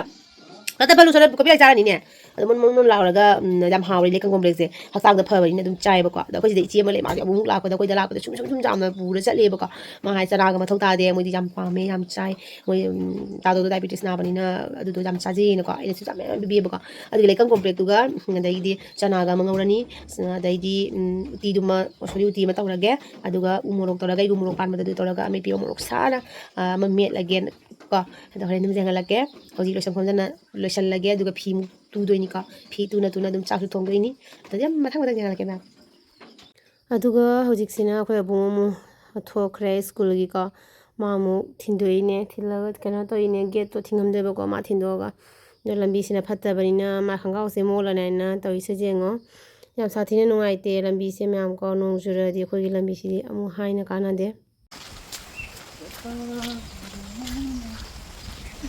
ꯈꯛꯇ ꯇꯞꯍꯜꯂꯨ, ꯁꯣꯝꯗ ꯀꯣꯄꯤꯔꯥꯏꯠ ꯆꯥꯔꯅꯤꯅꯦ꯫ ꯑꯗꯣ ꯃꯣꯟ ꯃꯣꯟ ꯃꯣꯟ ꯂꯥꯎꯔꯒ, ꯎꯝ, ꯌꯥꯝ ꯍꯥꯎꯔꯦ ꯂꯩꯀꯪ ꯀꯣꯝꯄ꯭ꯔꯦꯛꯁꯦ꯫ ꯍꯛꯆꯥꯡꯗ ꯐꯕꯅꯤꯅ ꯑꯗꯨꯝ ꯆꯥꯏꯌꯦꯕꯀꯣ꯫ ꯑꯗꯣ ꯑꯩꯈꯣꯏ ꯁꯤꯗ ꯏꯆꯦ ꯑꯃ ꯂꯩ, ꯃꯥꯁꯦ ꯑꯃꯨꯛ ꯂꯥꯛꯄꯗ, ꯑꯩꯈꯣꯏꯗ ꯂꯥꯛꯄꯗ ꯁꯨꯝ ꯁꯨꯝ ꯁꯨꯝ ꯆꯥꯝꯅ ꯄꯨꯔ ꯆꯠꯂꯦꯕꯀꯣ꯫ ꯃꯥ ꯍꯥꯏ ꯆꯅꯥꯒ ꯃꯊꯧ ꯇꯥꯗꯦ, ꯃꯣꯏꯗꯤ ꯌꯥꯝ ꯄꯥꯝꯃꯦ, ꯌꯥꯝ ꯆꯥꯏ꯫ ꯃꯣꯏ, ꯎꯝ, ꯇꯥꯗꯣꯗꯣ ꯗꯥꯏꯕꯦꯇꯤꯁ ꯅꯥꯕꯅꯤꯅ ꯑꯗꯨꯗꯣ ꯌꯥꯝ ꯆꯥꯖꯩꯌꯦꯅꯀꯣ꯫ ꯑꯩꯅꯁꯨ ꯆꯥ ꯃꯌꯥꯝ ꯄꯤꯕꯤꯌꯦꯕꯀꯣ꯫ ꯑꯗꯨꯒꯤ ꯂꯩꯀꯪ ꯀꯣꯝꯄ꯭ꯔꯦꯛꯇꯨꯒ, ꯑꯗꯩꯗꯤ ꯆꯅꯥꯒ ꯑꯃ ꯉꯧꯔꯅꯤ, ꯑꯗꯩꯗꯤ, ꯎꯝ, ꯎꯇꯤꯗꯨꯃ, ꯃꯣꯁꯣꯔꯤ ꯎꯇꯤ ꯑꯃ ꯇꯧꯔꯒꯦ꯫ ꯑꯗꯨꯒ ꯎ ꯃꯣꯔꯣꯛ ꯇꯧꯔꯒ, ꯑꯩꯒꯤ ꯎ ꯃꯣꯔꯣꯛ ꯄꯥꯟꯕꯗ ꯑꯗꯨ ꯇꯧꯔꯒ ꯑꯃꯦꯠꯄꯤ ꯑꯃ ꯃꯣꯔꯣꯛ ꯁꯥꯅ, ꯑ, ꯑꯃ ꯃꯦꯠꯂꯒꯦ ꯀꯣ꯫ ꯑꯗꯣ ꯍꯣꯔꯦꯟ ꯑꯗꯨꯝ ꯌꯦꯡꯍꯜꯂꯛꯀꯦ꯫ ꯍꯧꯖꯤꯛ ꯂꯣꯏꯁꯟ ꯈꯣꯝꯖꯟꯅ ꯂꯣꯏꯁꯜꯂꯒꯦ, ꯑꯗꯨꯒ ꯐꯤ ꯑꯃꯨꯛ ꯇꯨꯗꯣꯏꯅꯤꯀꯣ꯫ ꯐꯤ ꯇꯨꯅ ꯇꯨꯅ ꯑꯗꯨꯝ ꯆꯥꯛꯁꯨ ꯊꯣꯡꯗꯣꯏꯅꯤ꯫ ꯑꯗꯨꯗꯤ ꯌꯥꯝ ꯃꯊꯪ ꯃꯊꯪ ꯌꯦꯡꯍꯜꯂꯛꯀꯦ ꯃꯌꯥꯝ꯫ ꯑꯗꯨꯒ ꯍꯧꯖꯤꯛꯁꯤꯅ ꯑꯩꯈꯣꯏ ꯑꯕꯨꯡ ꯑꯃꯨꯛ ꯊꯣꯛꯈ꯭ꯔꯦ ꯁ꯭ꯀꯨꯜꯒꯤꯀꯣ꯫ ꯃꯥ ꯑꯃꯨꯛ ꯊꯤꯟꯗꯣꯛꯏꯅꯦ, ꯊꯤꯜꯂꯒ ꯀꯩꯅꯣ ꯇꯧꯔꯤꯅꯦ, ꯒꯦꯠꯇꯣ ꯊꯤꯡꯉꯝꯗꯦꯕꯀꯣ, ꯃꯥ ꯊꯤꯟꯗꯣꯛꯑꯒ꯫ ꯑꯗꯣ ꯂꯝꯕꯤꯁꯤꯅ ꯐꯠꯇꯕꯅꯤꯅ ꯃꯥ ꯈꯣꯡꯒ꯭ꯔꯥꯎꯁꯦ ꯃꯣꯠꯂꯅꯤ ꯍꯥꯏꯅ ꯇꯧꯔꯤꯁꯦ ꯌꯦꯡꯉꯣ꯫ ꯌꯥꯝ ꯁꯥꯊꯤꯅ ꯅꯨꯡꯉꯥꯏꯇꯦ ꯂꯝꯕꯤꯁꯦ ꯃꯌꯥꯝ ꯀꯣ, ꯅꯣꯡ ꯆꯨꯔꯗꯤ ꯑꯩꯈꯣꯏꯒꯤ ꯂꯝꯕꯤꯁꯤꯗꯤ ꯑꯃꯨꯛ ꯍꯥꯏꯅ ꯀꯥꯟꯅꯗꯦ꯫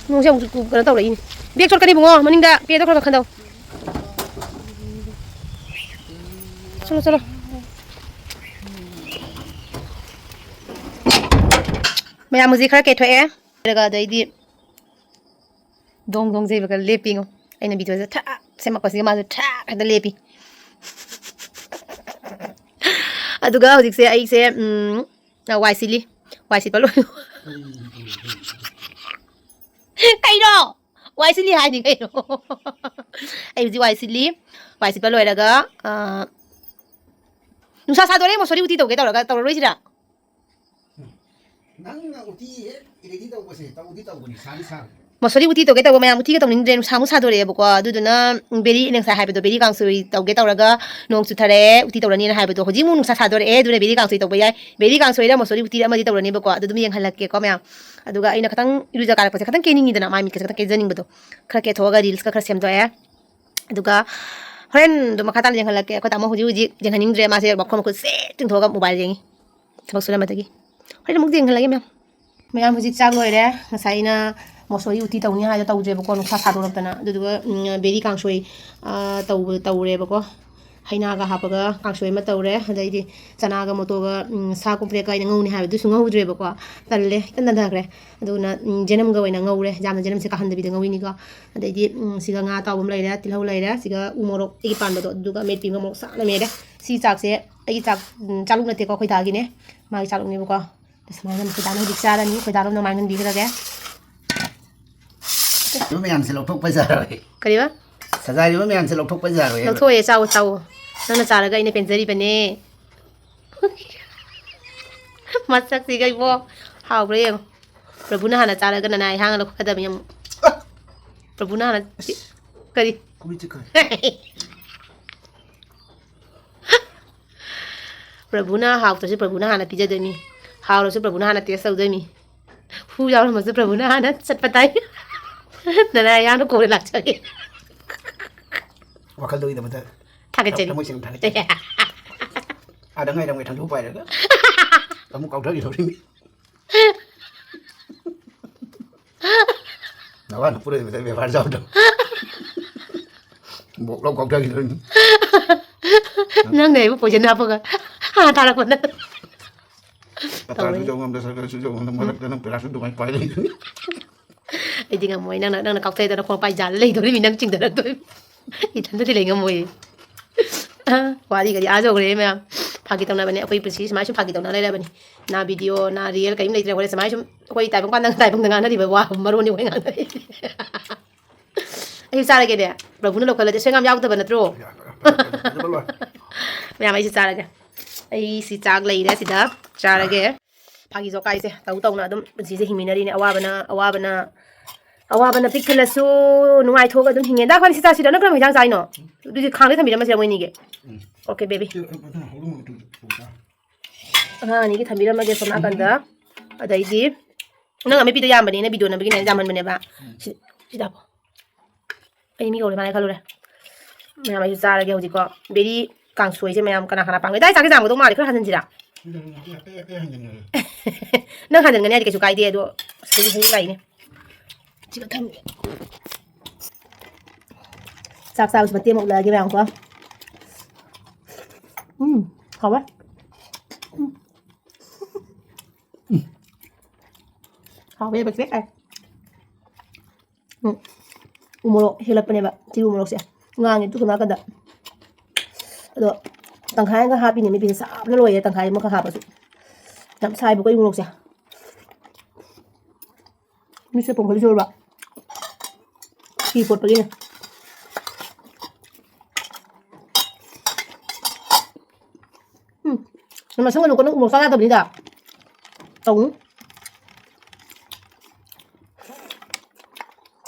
ꯅꯣꯡꯁꯦ ꯑꯃꯨꯛ ꯀꯩꯅꯣ ꯇꯧꯔꯛꯏꯅꯦ꯫ ꯕꯦꯒ ꯆꯣꯠꯀꯅꯤ ꯏꯕꯨꯡꯉꯣ, ꯃꯅꯤꯡꯗ ꯄꯦꯗꯣ ꯈꯔ ꯈꯔ ꯈꯟꯗꯧ꯫ ꯆꯠꯂꯣ, ꯆꯠꯂꯣ꯫ ꯃꯌꯥꯝ ꯍꯧꯖꯤꯛ ꯈꯔ ꯀꯦꯊꯣꯛꯑꯦ꯫ ꯑꯗꯨꯒ ꯑꯗꯩꯗꯤ ꯗꯣꯡ ꯗꯣꯡ ꯆꯩꯕꯒ ꯂꯦꯞꯄꯤꯉꯣ꯫ ꯑꯩꯅ ꯚꯤꯗꯤꯑꯣꯁꯦ ꯊꯛ ꯁꯦꯝꯃꯛꯄꯁꯤꯒ ꯃꯥꯁꯨ ꯊꯛ ꯍꯦꯛꯇ ꯂꯦꯞꯄꯤ꯫ ꯑꯗꯨꯒ ꯍꯧꯖꯤꯛꯁꯦ ꯑꯩꯁꯦ, ꯎꯝ, ꯋꯥꯏ ꯁꯤꯠꯂꯤ꯫ ꯋꯥꯏ ꯁꯤꯠꯄ ꯂꯣꯏ-, ꯀꯩꯅꯣ? ꯋꯥꯏ ꯁꯤꯠꯂꯤ ꯍꯥꯏꯅꯤ ꯀꯩꯅꯣ? ꯑꯩ ꯍꯧꯖꯤꯛ ꯋꯥꯏ ꯁꯤꯠꯂꯤ꯫ ꯋꯥꯏ ꯁꯤꯠꯄ ꯂꯣꯏꯔꯒ, ꯑ, ꯅꯨꯡꯁꯥ ꯁꯥꯗꯣꯔꯦ, ꯃꯣꯁꯣꯔꯤ ꯎꯇꯤ ꯇꯧꯒꯦ ꯇꯧꯔꯒ, ꯇꯧꯔꯔꯣꯏꯁꯤꯔꯥ? ꯅꯪꯅ ꯎꯇꯤ ꯍꯦꯛ ready ꯇꯧꯕꯁꯦ ꯇꯧꯗꯤ ꯇꯧꯕꯅꯤ, ꯁꯥꯗꯤ ꯁꯥꯕꯅꯤ꯫ ꯃꯣꯁꯣꯔꯤ ꯎꯇꯤ ꯇꯧꯒꯦ ꯇꯧꯕ ꯃꯌꯥꯝ, ꯎꯇꯤꯒ ꯇꯧꯅꯤꯡꯗ꯭ꯔꯦ, ꯅꯨꯡꯁꯥꯃꯨꯛ ꯁꯥꯗꯣꯔꯛꯑꯦꯕꯀꯣ꯫ ꯑꯗꯨꯗꯨꯅ ꯕꯦꯔꯤ, ꯑꯩꯅ ꯉꯁꯥꯏ ꯍꯥꯏꯕꯗꯣ, ꯕꯦꯔꯤ ꯀꯥꯡꯁꯣꯏ ꯇꯧꯒꯦ ꯇꯧꯔꯒ ꯅꯣꯡ ꯆꯨꯊꯔꯛꯑꯦ, ꯎꯇꯤ ꯇꯧꯔꯅꯤꯅ ꯍꯥꯏꯕꯗꯣ꯫ ꯍꯧꯖꯤꯛ ꯑꯃꯨꯛ ꯅꯨꯡꯁꯥ ꯁꯥꯗꯣꯔꯛꯑꯦ, ꯑꯗꯨꯅ ꯕꯦꯔꯤ ꯀꯥꯡꯁꯣꯏ ꯇꯧꯕ ꯌꯥꯏ꯫ ꯕꯦꯔꯤ ꯀꯥꯡꯁꯣꯏꯔ ꯃꯣꯁꯣꯔꯤ ꯎꯇꯤꯔ ꯑꯃꯗꯤ ꯇꯧꯔꯅꯦꯕꯀꯣ꯫ ꯑꯗꯨ ꯑꯗꯨꯝ ꯌꯦꯡꯍꯜꯂꯛꯀꯦꯀꯣ ꯃꯌꯥꯝ꯫ ꯑꯗꯨꯒ ꯑꯩꯅ ꯈꯤꯇꯪ ꯏꯔꯨꯖ ꯀꯥꯔꯛꯄꯁꯦ ꯈꯤꯇꯪ ꯀꯦꯅꯤꯡꯉꯤꯗꯅ, ꯃꯥꯏ ꯃꯤꯠꯀꯁꯦ ꯈꯤꯇꯪ ꯀꯦꯖꯅꯤꯡꯕꯗꯣ꯫ ꯈꯔ ꯀꯦꯊꯣꯛꯑꯒ ꯔꯤꯜꯁꯀ ꯈꯔ ꯁꯦꯝꯗꯣꯛꯑꯦ꯫ ꯑꯗꯨꯒ ꯍꯣꯔꯦꯟꯗꯣ ꯃꯈꯥ ꯇꯥꯅ ꯌꯦꯡꯍꯜꯂꯛꯀꯦ꯫ ꯑꯩꯈꯣꯏ ꯇꯥꯃꯣ ꯍꯧꯖꯤꯛ ꯍꯧꯖꯤꯛ ꯌꯦꯡꯍꯟꯅꯤꯡꯗ꯭ꯔꯦ, ꯃꯥꯁꯦ ꯃꯈꯣꯡ ꯃꯈꯨꯠ ꯁꯦ ꯇꯤꯡꯊꯣꯛꯑꯒ ꯃꯣꯕꯥꯏꯜ ꯌꯦꯡꯉꯤ꯫ ꯊꯕꯛ ꯁꯨꯔꯝꯕꯗꯒꯤ꯫ ꯍꯣꯔꯦꯟ ꯑꯃꯨꯛ ꯌꯦꯡꯍꯜꯂꯒꯦ ꯃꯌꯥꯝ꯫ ꯃꯌꯥꯝ ꯍꯧꯖꯤꯛ ꯆꯥꯛ ꯂꯣꯏꯔꯦ꯫ ꯉꯁꯥꯏ ꯑꯩꯅ ꯃꯣꯁꯣꯔꯤ ꯎꯇꯤ ꯇꯧꯅꯤ ꯍꯥꯏꯗꯣ ꯇꯧꯗ꯭ꯔꯦꯕꯀꯣ, ꯅꯨꯡꯁꯥ ꯁꯥꯗꯣꯔꯛꯇꯅ꯫ ꯑꯗꯨꯗꯨꯒ, ꯎꯝ, ꯕꯦꯔꯤ ꯀꯥꯡꯁꯣꯏ, ꯑ, ꯇꯧꯕ-, ꯇꯧꯔꯦꯕꯀꯣ꯫ ꯍꯩꯅꯥꯒ ꯍꯥꯞꯄꯒ ꯀꯥꯡꯁꯣꯏ ꯑꯃ ꯇꯧꯔꯦ꯫ ꯑꯗꯩꯗꯤ ꯆꯅꯥꯒ ꯃꯣꯇꯣꯔꯒ, ꯎꯝ, ꯁꯥ ꯀꯣꯝꯄ꯭ꯔꯦꯛꯀ ꯑꯩꯅ ꯉꯧꯅꯤ ꯍꯥꯏꯕꯗꯨꯁꯨ ꯉꯧꯗ꯭ꯔꯦꯕꯀꯣ꯫ ꯇꯜꯂꯦ, ꯏꯇꯟ ꯇꯟꯊꯈ꯭ꯔꯦ꯫ ꯑꯗꯨꯅ, ꯎꯝ, ꯖꯦꯅꯝꯒ ꯑꯣꯏꯅ ꯉꯧꯔꯦ꯫ ꯌꯥꯝꯅ ꯖꯦꯅꯝꯁꯦ ꯀꯥꯍꯟꯗꯕꯤꯗ ꯉꯧꯏꯅꯤꯀꯣ꯫ ꯑꯗꯩꯗꯤ, ꯎꯝ, ꯁꯤꯒ ꯉꯥ ꯑꯇꯥꯎꯕ ꯑꯃ ꯂꯩꯔꯦ, ꯇꯤꯜꯍꯧ ꯂꯩꯔꯦ, ꯁꯤꯒ ꯎ ꯃꯣꯔꯣꯛ ꯑꯩꯒꯤ ꯄꯥꯟꯕꯗꯣ, ꯑꯗꯨꯒ ꯑꯃꯦꯠꯄꯤ ꯑꯃ ꯃꯣꯔꯣꯛ ꯁꯥꯅ ꯃꯦꯠꯂꯦ꯫ ꯁꯤ ꯆꯥꯛꯁꯦ ꯑꯩꯒꯤ ꯆꯥꯛ, ꯎꯝ, ꯆꯥꯂꯨꯛ ꯅꯠꯇꯦꯀꯣ, ꯑꯩꯈꯣꯏ ꯗꯥꯒꯤꯅꯦ꯫ ꯃꯥꯒꯤ ꯆꯥꯂꯨꯛꯅꯦꯕꯀꯣ꯫ ꯁꯨꯃꯥꯏꯅ ꯑꯩꯈꯣꯏ ꯗꯥꯅ ꯍꯧꯖꯤꯛ ꯆꯥꯔꯅꯤ꯫ ꯑꯩꯈꯣꯏ ꯗꯥꯔꯣꯝꯗ ꯃꯥꯏ ꯉꯟꯕꯤꯈ꯭ꯔꯒꯦ꯫ ꯁꯤꯕ ꯃꯌꯥꯝꯁꯦ ꯂꯧꯊꯣꯛꯄ ꯌꯥꯔꯣꯏ꯫ ꯀꯔꯤꯕ? ꯁꯖꯥꯏꯔꯤꯕ ꯃꯌꯥꯝꯁꯦ ꯂꯧꯊꯣꯛꯄ ꯌꯥꯔꯣꯏ꯫ ꯂꯧꯊꯣꯛꯑꯦ, ꯆꯥꯎꯑꯣ, ꯆꯥꯎꯑꯣ꯫ ꯅꯪꯅ ꯆꯥꯔꯒ ꯑꯩꯅ ꯄꯦꯟꯖꯔꯤꯕꯅꯦ꯫ ꯃꯁꯛꯁꯤꯒ ꯏꯕꯣ, ꯍꯥꯎꯕ꯭ꯔꯥ ꯌꯦꯡꯉꯣ꯫ ꯄ꯭ꯔꯚꯨꯅ ꯍꯥꯟꯅ ꯆꯥꯔꯒ ꯅꯅꯥꯏ ꯑꯩꯍꯥꯛꯅ ꯂꯧꯈꯠꯀꯗꯕꯅꯤ ꯑꯃꯨꯛ꯫ ꯄ꯭ꯔꯚꯨꯅ ꯍꯥꯟꯅ ꯆꯤ-, ꯑꯁ꯫ ꯀꯔꯤ? ꯀꯨꯝꯃꯤ ꯆꯤꯛꯈ꯭ꯔꯦ꯫ ꯄ꯭ꯔꯚꯨꯅ ꯍꯥꯎꯇ꯭ꯔꯁꯨ ꯄ꯭ꯔꯚꯨꯅ ꯍꯥꯟꯅ ꯄꯤꯖꯗꯣꯏꯅꯤ꯫ ꯍꯥꯎꯔꯁꯨ ꯄ꯭ꯔꯚꯨꯅ ꯍꯥꯟꯅ taste ꯇꯧꯗꯣꯏꯅꯤ꯫ ꯍꯨ ꯌꯥꯎꯔꯝꯃꯁꯨ ꯄ꯭ꯔꯚꯨꯅ ꯍꯥꯟꯅ ꯆꯠꯄ ꯇꯥꯏ꯫ ꯅꯅꯥꯏ ꯑꯩꯍꯥꯛꯅ ꯀꯣꯟꯅ ꯂꯥꯛꯆꯒꯦ꯫ ꯋꯥꯈꯜꯗꯣ ꯑꯩꯒꯤꯗꯃꯛꯇ ꯊꯥꯒꯠꯆꯔꯤ꯫ ꯊꯃꯣꯏ ꯁꯦꯡꯅ ꯊꯥꯒꯠꯆꯔꯤ꯫ ꯑꯥꯗ ꯉꯥꯏꯔꯝꯒꯦ, ꯊꯥꯡꯖꯧ ꯄꯥꯏꯔꯒ꯫ ꯑꯃꯨꯛ ꯀꯥꯎꯊꯈꯤꯗꯧꯔꯤꯃꯤ꯫ ꯑꯋꯥꯅ ꯄꯨꯔꯛꯏꯕꯗ ꯕꯦꯕꯥꯔ ꯌꯥꯎꯗꯕ꯫ ꯕꯣꯛ ꯂꯥꯎ ꯀꯥꯎꯊꯈꯤꯗꯣꯏꯅꯤ꯫ ꯅꯪꯅ ꯑꯩꯕꯨ ꯄꯣꯏꯖꯟ ꯍꯥꯞꯄꯒ ꯍꯥ ꯊꯥꯔꯛꯄ ꯅꯪ꯫ ꯄꯇꯥꯁꯨ ꯇꯧꯋꯦ꯫ ꯌꯧ ꯉꯝꯗ, ꯁꯔꯀꯥꯔꯁꯨ ꯌꯧ ꯉꯝꯗ, ꯃꯔꯛꯇ ꯅꯪ ꯄꯦꯔꯥꯁꯨ ꯑꯗꯨꯃꯥꯏꯅ ꯄꯥꯏ ꯂꯩꯗꯣꯏꯅꯤ꯫ ꯑꯩꯗꯤ ꯉꯝꯃꯣꯏ꯫ ꯅꯪꯅ, ꯅꯪꯅ ꯀꯥꯎꯊꯩꯗꯅ ꯈꯣꯡꯄꯥꯏ ꯖꯥꯜ ꯂꯩꯗꯣꯔꯤꯃꯤ, ꯅꯪ ꯆꯤꯡꯊꯔꯛꯇꯣꯏ꯫ ꯏꯊꯟꯗꯗꯤ ꯂꯩ ꯉꯝꯃꯣꯏ꯫ ꯑ, ꯋꯥꯔꯤꯒꯗꯤ ꯑꯥ ꯌꯧꯈ꯭ꯔꯦ ꯃꯌꯥꯝ꯫ ꯐꯥꯒꯤ ꯇꯧꯅꯕꯅꯦ꯫ ꯑꯩꯈꯣꯏ ꯄꯨꯟꯁꯤ ꯁꯨꯃꯥꯏ ꯁꯨꯝ ꯐꯥꯒꯤ ꯇꯧꯅ ꯂꯩꯔꯕꯅꯤ꯫ ꯅꯥ ꯚꯤꯗꯤꯑꯣ, ꯅꯥ ꯔꯤꯌꯦꯜ ꯀꯔꯤꯝ ꯂꯩꯇ꯭ꯔꯦ꯫ ꯑꯩꯈꯣꯏ ꯁꯨꯃꯥꯏ ꯁꯨꯝ ꯑꯩꯈꯣꯏ ꯇꯥꯏꯕꯪ ꯄꯥꯟꯗ, ꯇꯥꯏꯕꯪꯗ ꯉꯥꯡꯅꯔꯤꯕ ꯋꯥ ꯃꯔꯣꯟꯅꯤ ꯑꯩꯈꯣꯏ ꯉꯥꯡꯅꯔꯤꯁꯦ꯫ ꯑꯩꯁꯨ ꯆꯥꯔꯒꯦꯅꯦ꯫ ꯄ꯭ꯔꯚꯨꯅ ꯂꯧꯈꯠꯂꯗꯤ ꯑꯁꯣꯏ ꯑꯉꯥꯝ ꯌꯥꯎꯗꯕ ꯅꯠꯇ꯭ꯔꯣ? ꯐꯖꯕ ꯂꯣꯏ꯫ ꯃꯌꯥꯝ, ꯑꯩꯁꯨ ꯆꯥꯔꯒꯦ꯫ ꯑꯩ ꯁꯤ ꯆꯥꯛ ꯂꯩꯔꯦ ꯁꯤꯗ꯫ ꯆꯥꯔꯒꯦ꯫ ꯐꯥꯒꯤ ꯖꯣꯀꯥꯏꯁꯦ ꯇꯧ ꯇꯧꯅ ꯑꯗꯨꯝ ꯄꯨꯟꯁꯤꯁꯦ ꯍꯤꯡꯃꯤꯟꯅꯔꯤꯅꯦ꯫ ꯑꯋꯥꯕꯅ, ꯑꯋꯥꯕꯅ, ꯑꯋꯥꯕꯅ ꯄꯤꯛ ꯊꯜꯂꯁꯨ ꯅꯨꯡꯉꯥꯏꯊꯣꯛꯑꯒ ꯑꯗꯨꯝ ꯍꯤꯡꯉꯦ꯫ ꯗꯥ ꯈ꯭ꯋꯥꯏ ꯁꯤ ꯆꯥꯁꯤꯔꯣ? ꯅꯪ ꯀꯔꯝꯕ ꯍꯤꯟꯖꯥꯡ ꯆꯥꯏꯅꯣ? ꯑꯗꯨꯗꯤ ꯈꯥꯡꯗ ꯊꯝꯕꯤꯔꯝꯃꯁꯤꯔ ꯃꯣꯏꯅꯤꯒꯤ? ꯎꯝ꯫ Okay, baby. ꯁꯤ, ꯑ, ꯑ, ꯍꯧꯔꯝꯃꯣ, ꯑꯗꯨ, ꯑꯗꯨ, ꯑꯗꯨ꯫ ꯑꯉꯥꯡ ꯑꯅꯤꯒꯤ ꯊꯝꯕꯤꯔꯝꯃꯒꯦ ꯁꯣꯝ ꯅꯥꯀꯟꯗ꯫ ꯑꯗꯩꯗꯤ ꯅꯪ ꯑꯃꯦꯠꯄꯤꯗꯣ ꯌꯥꯝꯕꯅꯤꯅ ꯚꯤꯗꯤꯑꯣ ꯅꯝꯕꯒꯤꯅꯦ ꯌꯥꯝꯃꯟꯕꯅꯦꯕ꯫ ꯎꯝ꯫ ꯁꯤ, ꯁꯤꯗ ꯍꯥꯞꯄꯣ꯫ ꯑꯩ ꯃꯤ ꯀꯧꯔꯦ, ꯃꯥꯅ ꯈꯜꯂꯨꯔꯦ꯫ ꯃꯌꯥꯝ ꯑꯩꯁꯨ ꯆꯥꯔꯒꯦ ꯍꯧꯖꯤꯛꯀꯣ꯫ ꯕꯦꯔꯤ ꯀꯥꯡꯁꯣꯏꯁꯦ ꯃꯌꯥꯝ ꯀꯅꯥ ꯀꯅꯥ ꯄꯥꯝꯒꯦ? ꯗꯥꯏ ꯆꯥꯛꯁꯦ ꯆꯥꯝꯒꯗꯧ ꯃꯥꯜꯂꯦ, ꯈꯔ ꯍꯟꯖꯤꯟꯁꯤꯔꯥ? ꯑꯩ, ꯑꯩ, ꯑꯩ, ꯑꯩ ꯍꯟꯖꯤꯟꯈ꯭ꯔꯦ꯫ ꯅꯪ ꯍꯟꯖꯤꯟꯒꯅꯤ ꯍꯥꯏꯗꯤ ꯀꯩꯁꯨ ꯀꯥꯏꯗꯦ, ꯑꯗꯣ ꯑꯁꯤꯗꯒꯤ ꯍꯦꯟꯖꯤꯜꯂꯛꯏꯅꯦ꯫ ꯁꯤꯒ ꯊꯝꯒꯦ꯫ ꯆꯥꯛ ꯆꯥꯕꯁꯤ ꯃꯇꯦꯛ ꯑꯃ ꯎꯠꯂꯛꯑꯒꯦ ꯃꯌꯥꯝꯀꯣ꯫ ꯎꯝ, ꯍꯥꯎꯋꯦ꯫ ꯎꯝ꯫ ꯍꯥꯎꯋꯦ, ꯕꯦꯛ ꯕꯦꯛ ꯍꯥꯏ꯫ ꯎꯝ꯫ ꯎ ꯃꯣꯔꯣꯛ ꯍꯦꯛꯂꯛꯄꯅꯦꯕ꯫ ꯁꯤ ꯎ ꯃꯣꯔꯣꯛꯁꯦ ꯉꯥꯡꯉꯦ ꯇꯨ ꯁꯣꯝ ꯅꯥꯀꯟꯗ꯫ ꯑꯗꯣ ꯇꯪꯈꯥꯏ ꯑꯃꯒ ꯍꯥꯞꯄꯤꯅꯦ ꯃꯤ꯫ ꯄꯤꯁ ꯆꯥꯕꯅ ꯂꯣꯏꯔꯦ꯫ ꯇꯪꯈꯥꯏ ꯑꯃꯈꯛ ꯍꯥꯞꯄꯁꯨ ꯌꯥꯝ ꯁꯥꯏꯕꯀꯣ ꯎ ꯃꯣꯔꯣꯛꯁꯦ꯫ ꯃꯤꯠꯁꯦ ꯄꯣꯝꯈꯠꯂꯤꯁꯦ ꯎꯔꯕ? ꯐꯤ ꯀꯣꯠꯄꯒꯤꯅꯦ꯫ ꯎꯝ꯫ ꯃꯁꯪ ꯑꯗꯨꯝ ꯀꯣꯟꯅ ꯎ ꯃꯣꯔꯣꯛ ꯆꯥ ꯌꯥꯗꯕꯅꯤꯗ꯫ ꯇꯧꯅꯨ꯫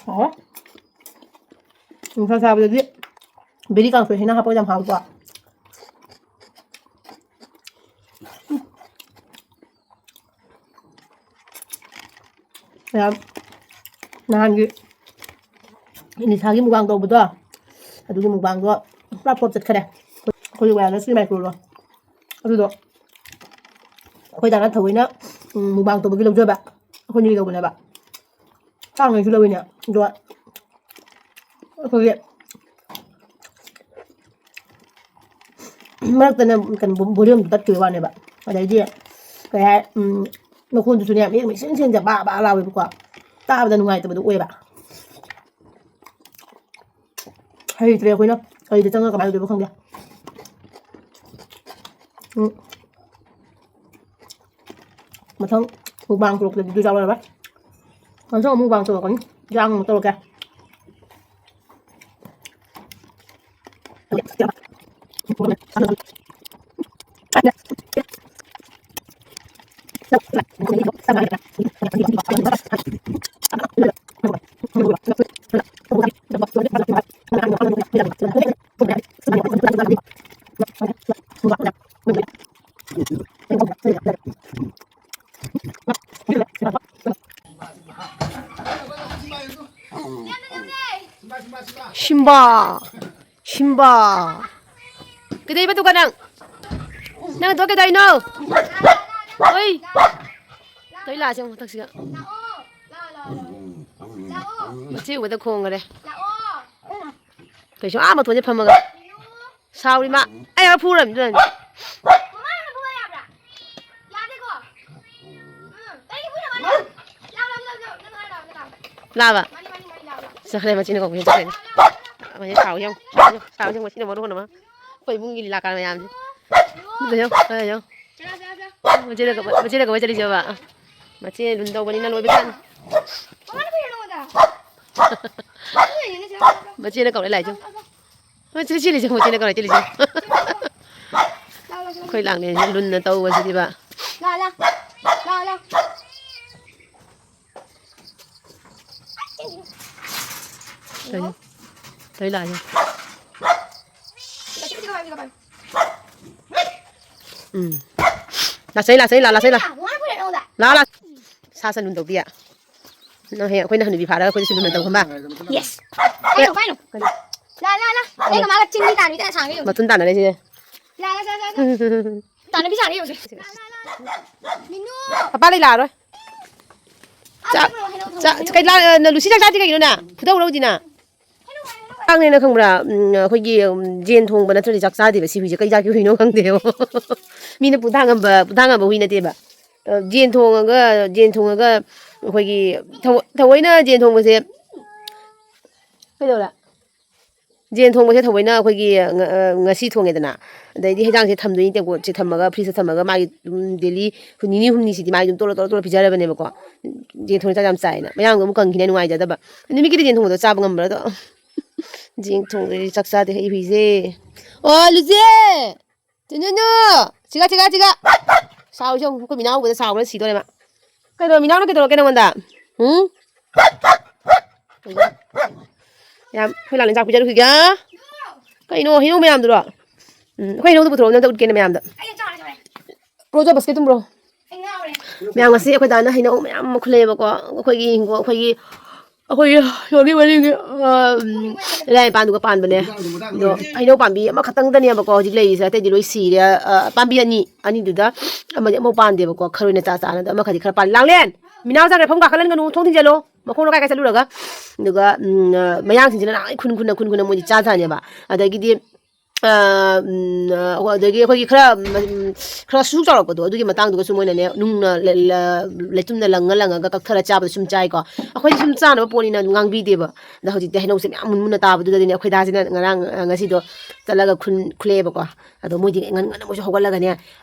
ꯑꯣ꯫ ꯅꯨꯡꯁꯥ ꯁꯥꯕꯗꯗꯤ ꯕꯦꯔꯤ ꯀꯥꯡꯁꯣꯏ ꯍꯦꯟꯅ ꯍꯥꯞꯄꯒ ꯌꯥꯝ ꯍꯥꯎꯇ꯭ꯔꯣ? ꯃꯌꯥꯝ ꯅꯍꯥꯟꯒꯤ ꯏꯂꯤꯁꯥꯒꯤ ꯃꯨꯛꯕꯥꯡ ꯇꯧꯕꯗꯣ, ꯑꯗꯨꯒꯤ ꯃꯨꯛꯕꯥꯡꯗꯣ ꯄꯨꯔꯥ ꯐ꯭ꯂꯣꯞ ꯆꯠꯈꯔꯦ꯫ ꯑꯩꯈꯣꯏꯒꯤ ꯋꯥꯌꯥꯔꯂꯦꯁꯀꯤ ꯃꯥꯏꯀ꯭ꯔꯣꯗꯣ ꯑꯗꯨꯗꯣ ꯑꯩꯈꯣꯏ ꯗꯥꯅ ꯊꯑꯣꯏꯅ, ꯎꯝ, ꯃꯨꯛꯕꯥꯡ ꯇꯧꯕꯒꯤ ꯂꯧꯖꯕ, ꯑꯩꯈꯣꯏꯅ ꯂꯧꯕꯅꯦꯕ꯫ ꯇꯥꯡꯉꯩꯁꯨ ꯂꯧꯋꯤꯅꯦ꯫ ꯑꯗꯣ ꯑꯩꯈꯣꯏꯒꯤ ꯃꯔꯛꯇꯅ ꯀꯩꯅꯣ, ꯕꯣꯂ꯭ꯌꯨꯝꯗꯣ ꯇꯠꯈꯤꯕ ꯋꯥꯅꯦꯕ꯫ ꯑꯗꯩꯗꯤ ꯀꯩ ꯍꯥꯏ, ꯎꯝ, ꯃꯈꯣꯟꯗꯨꯁꯨꯅꯦ, ꯃꯌꯦꯛ ꯃꯌꯦꯛ ꯁꯦꯡ ꯁꯦꯡꯗꯦ, ꯕꯥ ꯕꯥ ꯂꯥꯎꯋꯦꯕꯀꯣ꯫ ꯇꯥꯕꯗ ꯅꯨꯡꯉꯥꯏꯇꯕꯗꯣ ꯑꯣꯏꯌꯦꯕ꯫ ꯍꯩꯇ꯭ꯔꯦ ꯑꯩꯈꯣꯏꯅ꯫ ꯀꯩꯗ ꯆꯪꯉꯒ ꯀꯃꯥꯏꯅ ꯇꯧꯗꯣꯏꯕ ꯈꯪꯗꯦ꯫ ꯎꯝ꯫ ꯃꯊꯪ ꯃꯨꯛꯕꯥꯡ ꯇꯧꯔꯛꯄꯗꯗꯤ ꯑꯗꯨ ꯆꯥꯎꯔꯔꯣꯏ꯫ ꯃꯊꯪ ꯑꯃꯨꯛ ꯃꯨꯛꯕꯥꯡ ꯇꯧꯔꯛꯀꯅꯤ꯫ ꯌꯥꯝ ꯑꯃꯨꯛ ꯇꯧꯔꯛꯀꯦ꯫ ꯁꯤꯝꯕꯥ! ꯁꯤꯝꯕꯥ! ꯀꯩꯗꯧꯕ ꯇꯨꯀ ꯅꯪ? ꯅꯪ ꯑꯗꯨ ꯀꯩꯗꯧꯔꯤꯅꯣ? ꯍꯣꯏ! ꯇꯧꯏ ꯂꯥꯛꯑꯁꯦ ꯑꯃꯨꯛ ꯃꯊꯛꯁꯤꯒ꯫ ꯃꯆꯦ ꯎꯕꯗ ꯈꯣꯡꯈꯔꯦ꯫ ꯀꯩꯁꯨ ꯑꯥ ꯃꯇꯣꯟꯁꯦ ꯐꯝꯃꯒ꯫ ꯁꯥꯎꯔꯤ ꯃꯥ꯫ ꯑꯩ ꯑꯃ ꯐꯨꯔꯝꯅꯤ ꯑꯗꯨꯅꯅꯦ꯫ ꯂꯥꯕ꯫ ꯆꯠꯈ꯭ꯔꯦ, ꯃꯆꯤꯟꯅ ꯀꯧꯕꯁꯦ ꯆꯠꯈ꯭ꯔꯦ꯫ ꯃꯁꯤ ꯁꯥꯎ ꯌꯦꯡꯉꯨ꯫ ꯁꯥꯎ ꯌꯦꯡꯉꯨ, ꯃꯁꯤꯅ ꯃꯔꯣꯟ ꯑꯃ꯫ ꯑꯩꯈꯣꯏ ꯏꯃꯨꯡꯒꯤ ꯂꯤꯂꯥ ꯀꯥꯔ ꯃꯌꯥꯝꯁꯦ꯫ ꯑꯗꯨ ꯌꯦꯡꯉꯨ, ꯑꯗꯨ ꯌꯦꯡꯉꯨ꯫ ꯃꯆꯦꯅ ꯀꯧꯕ, ꯃꯆꯦꯅ ꯀꯧꯕ ꯆꯠꯂꯤꯁꯦ ꯕꯕꯥ꯫ ꯃꯆꯦ ꯂꯨꯟ ꯇꯧꯕꯅꯤꯅ ꯂꯣꯏꯕ ꯖꯥꯠꯅꯤ꯫ ꯃꯆꯦꯅ ꯀꯧꯔꯦ ꯂꯥꯛꯏꯁꯦ꯫ ꯃꯆꯦ ꯆꯦꯜꯂꯤꯁꯦ, ꯃꯆꯦꯅ ꯀꯧꯔꯦ ꯆꯦꯜꯂꯤꯁꯦ꯫ ꯑꯩꯈꯣꯏ ꯂꯥꯡꯅꯦ ꯂꯨꯟꯅ ꯇꯧꯕꯁꯤꯗꯤꯕ꯫ ꯂꯥ, ꯂꯥ꯫ ꯂꯥ, ꯂꯥ꯫ ꯀꯩꯅꯣ? ꯇꯧꯏ ꯂꯥꯛꯑꯦ꯫ ꯎꯝ꯫ ꯂꯥꯛꯆꯩ, ꯂꯥꯛꯆꯩ, ꯂꯥ, ꯂꯥꯛꯆꯩ, ꯂꯥ꯫ ꯂꯥ, ꯂꯥ꯫ ꯁꯥ ꯁꯟ ꯂꯨꯟ ꯇꯧꯕꯤ꯫ ꯅꯪ ꯍꯌꯦꯡ ꯑꯩꯈꯣꯏꯅ ꯍꯅꯨꯕꯤ ꯐꯥꯔꯒ ꯑꯩꯈꯣꯏꯗ ꯁꯤꯡꯖꯨ ꯂꯨꯟ ꯇꯧ ꯈꯪꯕ? Yes꯫ ꯀꯩꯅꯣ, ꯀꯩꯅꯣ? ꯀꯩꯅꯣ? ꯂꯥ, ꯂꯥ, ꯂꯥ꯫ ꯑꯩꯒ ꯃꯥꯒ ꯆꯤꯡꯃꯤ ꯇꯥꯟꯅꯕꯤ ꯇꯥꯏꯞ ꯁꯥꯟꯅꯔꯤ ꯍꯧꯖꯤꯛ꯫ ꯃꯊꯨꯟ ꯇꯥꯟꯅꯔꯦ ꯁꯤꯁꯦ꯫ ꯂꯥ, ꯂꯥ, ꯂꯥ, ꯂꯥ, ꯂꯥ꯫ ꯇꯥꯟꯅꯕꯤ ꯁꯥꯟꯅꯔꯤ ꯍꯧꯖꯤꯛ꯫ ꯂꯥ, ꯂꯥ, ꯂꯥ, ꯂꯥ꯫ ꯃꯤꯅꯨ꯫ ꯄꯄꯥ ꯂꯩ ꯂꯥꯛꯑꯔꯣꯏ꯫ ꯆꯥꯛ, ꯆꯥꯛ, ꯀꯩ ꯂꯥ-, ꯅ ꯂꯨꯁꯤ ꯆꯥꯛ ꯆꯥꯗ꯭ꯔꯤ ꯀꯩꯒꯤꯅꯣ ꯅꯪ? ꯐꯨꯗꯧꯔꯣ ꯍꯧꯖꯤꯛ ꯅꯪ꯫ ꯆꯥꯛꯅꯦꯅ ꯈꯪꯕ꯭ꯔꯥ? ꯎꯝ, ꯑꯩꯈꯣꯏꯒꯤ, ꯎꯝ, ꯌꯦꯟ ꯊꯣꯡꯕ ꯅꯠꯇ꯭ꯔꯗꯤ ꯆꯥꯛ ꯆꯥꯗꯦꯕ ꯁꯤ ꯍꯨꯏꯁꯦ꯫ ꯀꯩ ꯖꯥꯠꯀꯤ ꯍꯨꯏꯅꯣ ꯈꯪꯗꯦꯕ꯫ ꯃꯤꯅ ꯄꯨꯊꯥꯡꯉꯝꯕ, ꯄꯨꯊꯥꯡꯉꯝꯕ ꯍꯨꯏ ꯅꯠꯇꯦꯕ꯫ ꯑ, ꯌꯦꯟ ꯊꯣꯡꯉꯒ, ꯌꯦꯟ ꯊꯣꯡꯉꯒ ꯑꯩꯈꯣꯏꯒꯤ ꯊꯑꯣ-, ꯊꯑꯣꯏꯅ ꯌꯦꯟ ꯊꯣꯡꯕꯁꯦ ꯀꯩꯗꯧꯔꯦ? ꯌꯦꯟ ꯊꯣꯡꯕꯁꯦ ꯊꯑꯣꯏꯅ ꯑꯩꯈꯣꯏꯒꯤ ꯉ-, ꯑ, ꯉꯁꯤ ꯊꯣꯡꯉꯦꯗꯅ, ꯑꯗꯩꯗꯤ ꯍꯦꯟꯖꯥꯡꯁꯦ ꯊꯝꯗꯣꯏꯅꯤ ꯇꯦꯡꯀꯣꯠꯁꯦ ꯊꯝꯃꯒ, ꯐ꯭ꯔꯤꯖꯇ ꯊꯝꯃꯒ, ꯃꯥꯒꯤ ꯑꯗꯨꯝ ꯗꯦꯂꯤ ꯅꯤꯅꯤ ꯍꯨꯝꯅꯤꯁꯤꯗꯤ ꯃꯥꯒꯤ ꯑꯗꯨꯝ ꯇꯣꯠꯂ, ꯇꯣꯠꯂ, ꯇꯣꯠꯂ ꯄꯤꯖꯔꯕꯅꯦꯕꯀꯣ꯫ ꯌꯦꯟ ꯊꯣꯡꯕ ꯆꯥꯛ ꯌꯥꯝ ꯆꯥꯏꯅ꯫ ꯃꯌꯥꯡꯗꯣ ꯑꯃꯨꯛ ꯀꯪꯈꯤꯅꯤ ꯅꯨꯡꯉꯥꯏꯖꯗꯕ꯫ ꯅꯨꯃꯤꯠꯀꯤꯗꯤ ꯌꯦꯟ ꯊꯣꯡꯕꯗꯣ ꯆꯥꯕ ꯉꯝꯕ꯭ꯔꯥ ꯑꯗꯣ? ꯌꯦꯟ ꯊꯣꯡꯕꯗꯤ ꯆꯥꯛ ꯆꯥꯗꯦ ꯑꯩ ꯍꯨꯏꯁꯦ꯫ ꯑꯣ, ꯂꯨꯖꯦ! ꯆꯦ ꯅꯨꯅꯨ! ꯁꯤꯒ, ꯁꯤꯒ, ꯁꯤꯒ! ꯁꯥꯎꯔꯤꯁꯦ ꯌꯦꯡꯉꯨ, ꯑꯩꯈꯣꯏ ꯃꯤꯅꯥꯎ ꯎꯕꯗ ꯁꯥꯎꯕꯅ ꯁꯤꯗꯣꯔꯦ ꯃꯥ꯫ ꯀꯩꯅꯣ, ꯃꯤꯅꯥꯎꯅ ꯀꯩꯗꯧꯔꯛꯀꯦ ꯅꯉꯣꯟꯗ? ꯎꯝ? ꯌꯥꯝ, ꯑꯩꯈꯣꯏ ꯂꯥꯛꯂꯦ ꯆꯥꯛ ꯄꯤꯖꯔꯨꯈꯤꯒꯦ꯫ ꯀꯩꯅꯣ, ꯍꯩꯅꯧ ꯃꯌꯥꯝꯗꯨꯔꯣ? ꯎꯝ, ꯑꯩꯈꯣꯏ ꯍꯩꯅꯧꯗꯣ ꯄꯨꯊꯣꯔꯛꯑꯣ, ꯑꯝꯇ ꯎꯠꯀꯦꯅꯦ ꯃꯌꯥꯝꯗ꯫ ꯄ꯭ꯔꯣ, ꯆꯣ, ꯕꯁꯀꯦꯠ ꯇꯨꯝꯕ꯭ꯔꯣ? ꯃꯌꯥꯝ, ꯉꯁꯤ ꯑꯩꯈꯣꯏ ꯗꯥꯅ ꯍꯩꯅꯧ ꯃꯌꯥꯝ ꯑꯃ ꯈꯨꯜꯂꯛꯑꯦꯕꯀꯣ꯫ ꯑꯩꯈꯣꯏꯒꯤ ꯍꯤꯡꯒꯣꯜ, ꯑꯩꯈꯣꯏꯒꯤ, ꯑꯩꯈꯣꯏꯒꯤ ꯍꯤꯡꯒꯣꯜꯒꯤ ꯃꯅꯤꯡꯒꯤ, ꯑ, ꯎꯝ, ꯂꯩꯔꯥꯏ ꯃꯄꯥꯟꯗꯨꯒ ꯄꯥꯟꯕꯅꯦ꯫ ꯑꯗꯣ ꯍꯩꯅꯧ ꯄꯥꯝꯕꯤ ꯑꯃꯈꯛꯇꯪꯗꯅꯦꯕꯀꯣ ꯍꯧꯖꯤꯛ ꯂꯩꯔꯤꯁꯦ, ꯑꯇꯩꯗꯤ ꯂꯣꯏ ꯁꯤꯔꯦ꯫ ꯑ, ꯄꯥꯝꯕꯤ ꯑꯅꯤ, ꯑꯅꯤꯗꯨꯗ ꯑꯃꯗꯤ ꯑꯃꯐꯥꯎ ꯄꯥꯟꯗꯦꯕꯀꯣ, ꯈꯔ ꯑꯣꯏꯅ ꯆꯥ ꯆꯥꯅ, ꯑꯗꯣ ꯑꯃꯈꯛꯇꯤ ꯈꯔ ꯄꯥꯜꯂꯤ꯫ ꯂꯥꯡꯂꯦꯟ! ꯃꯤꯅꯥꯎ ꯆꯪꯈ꯭ꯔꯦ, ꯐꯃꯨꯡ ꯀꯥꯈꯠꯍꯟꯒꯅꯨ, ꯊꯣꯡ ꯊꯤꯡꯖꯤꯜꯂꯣ꯫ ꯃꯈꯣꯡꯗꯣ ꯀꯥꯏ ꯀꯥꯏ ꯆꯠꯂꯨꯔꯒ꯫ ꯑꯗꯨꯒ, ꯎꯝ, ꯑ, ꯃꯌꯥꯡꯁꯤꯡꯁꯤꯅ ꯅꯍꯥꯟ ꯈꯨꯟ ꯈꯨꯟꯅ, ꯈꯨꯟ ꯈꯨꯟꯅ ꯃꯣꯏꯗꯤ ꯆꯥꯖꯥꯠꯅꯦꯕ꯫ ꯑꯗꯒꯤꯗꯤ, ꯑ, ꯎꯝ, ꯑ, ꯑꯗꯒꯤ ꯑꯩꯈꯣꯏꯒꯤ ꯈꯔ, ꯎꯝ, ꯈꯔ ꯁꯨꯛ ꯆꯥꯎꯔꯛꯄꯗꯣ, ꯑꯗꯨꯒꯤ ꯃꯇꯥꯡꯗꯨꯒꯁꯨ ꯃꯣꯏꯅꯅꯦ, ꯅꯨꯡꯅ ꯂ-, ꯂ-, ꯂꯩꯇꯨꯝꯅ ꯂꯪꯉ ꯂꯪꯉꯒ ꯀꯛꯊꯔ ꯆꯥꯕꯗꯣ ꯁꯨꯝ ꯆꯥꯏꯀꯣ꯫ ꯑꯩꯈꯣꯏꯗꯤ ꯁꯨꯝ ꯆꯥꯅꯕ ꯄꯣꯠꯅꯤꯅ ꯑꯗꯨꯝ ꯉꯥꯡꯕꯤꯗꯦꯕ꯫ ꯑꯗ ꯍꯧꯖꯤꯛꯇꯤ ꯍꯩꯅꯧꯁꯦ ꯃꯌꯥꯝ ꯃꯨꯟ ꯃꯨꯟꯅ ꯇꯥꯕꯗꯨꯗꯗꯤꯅꯦ, ꯑꯩꯈꯣꯏ ꯗꯥꯁꯤꯅ ꯉꯔꯥꯡ, ꯑ, ꯉꯁꯤꯗꯣ ꯆꯠꯂꯒ ꯈꯨꯟ ꯈꯨꯜꯂꯛꯑꯦꯕꯀꯣ꯫ ꯑꯗꯣ ꯃꯣꯏꯗꯤ ꯉꯟ ꯉꯟꯅ ꯃꯣꯏꯁꯨ ꯍꯧꯒꯠꯂꯒꯅꯦ,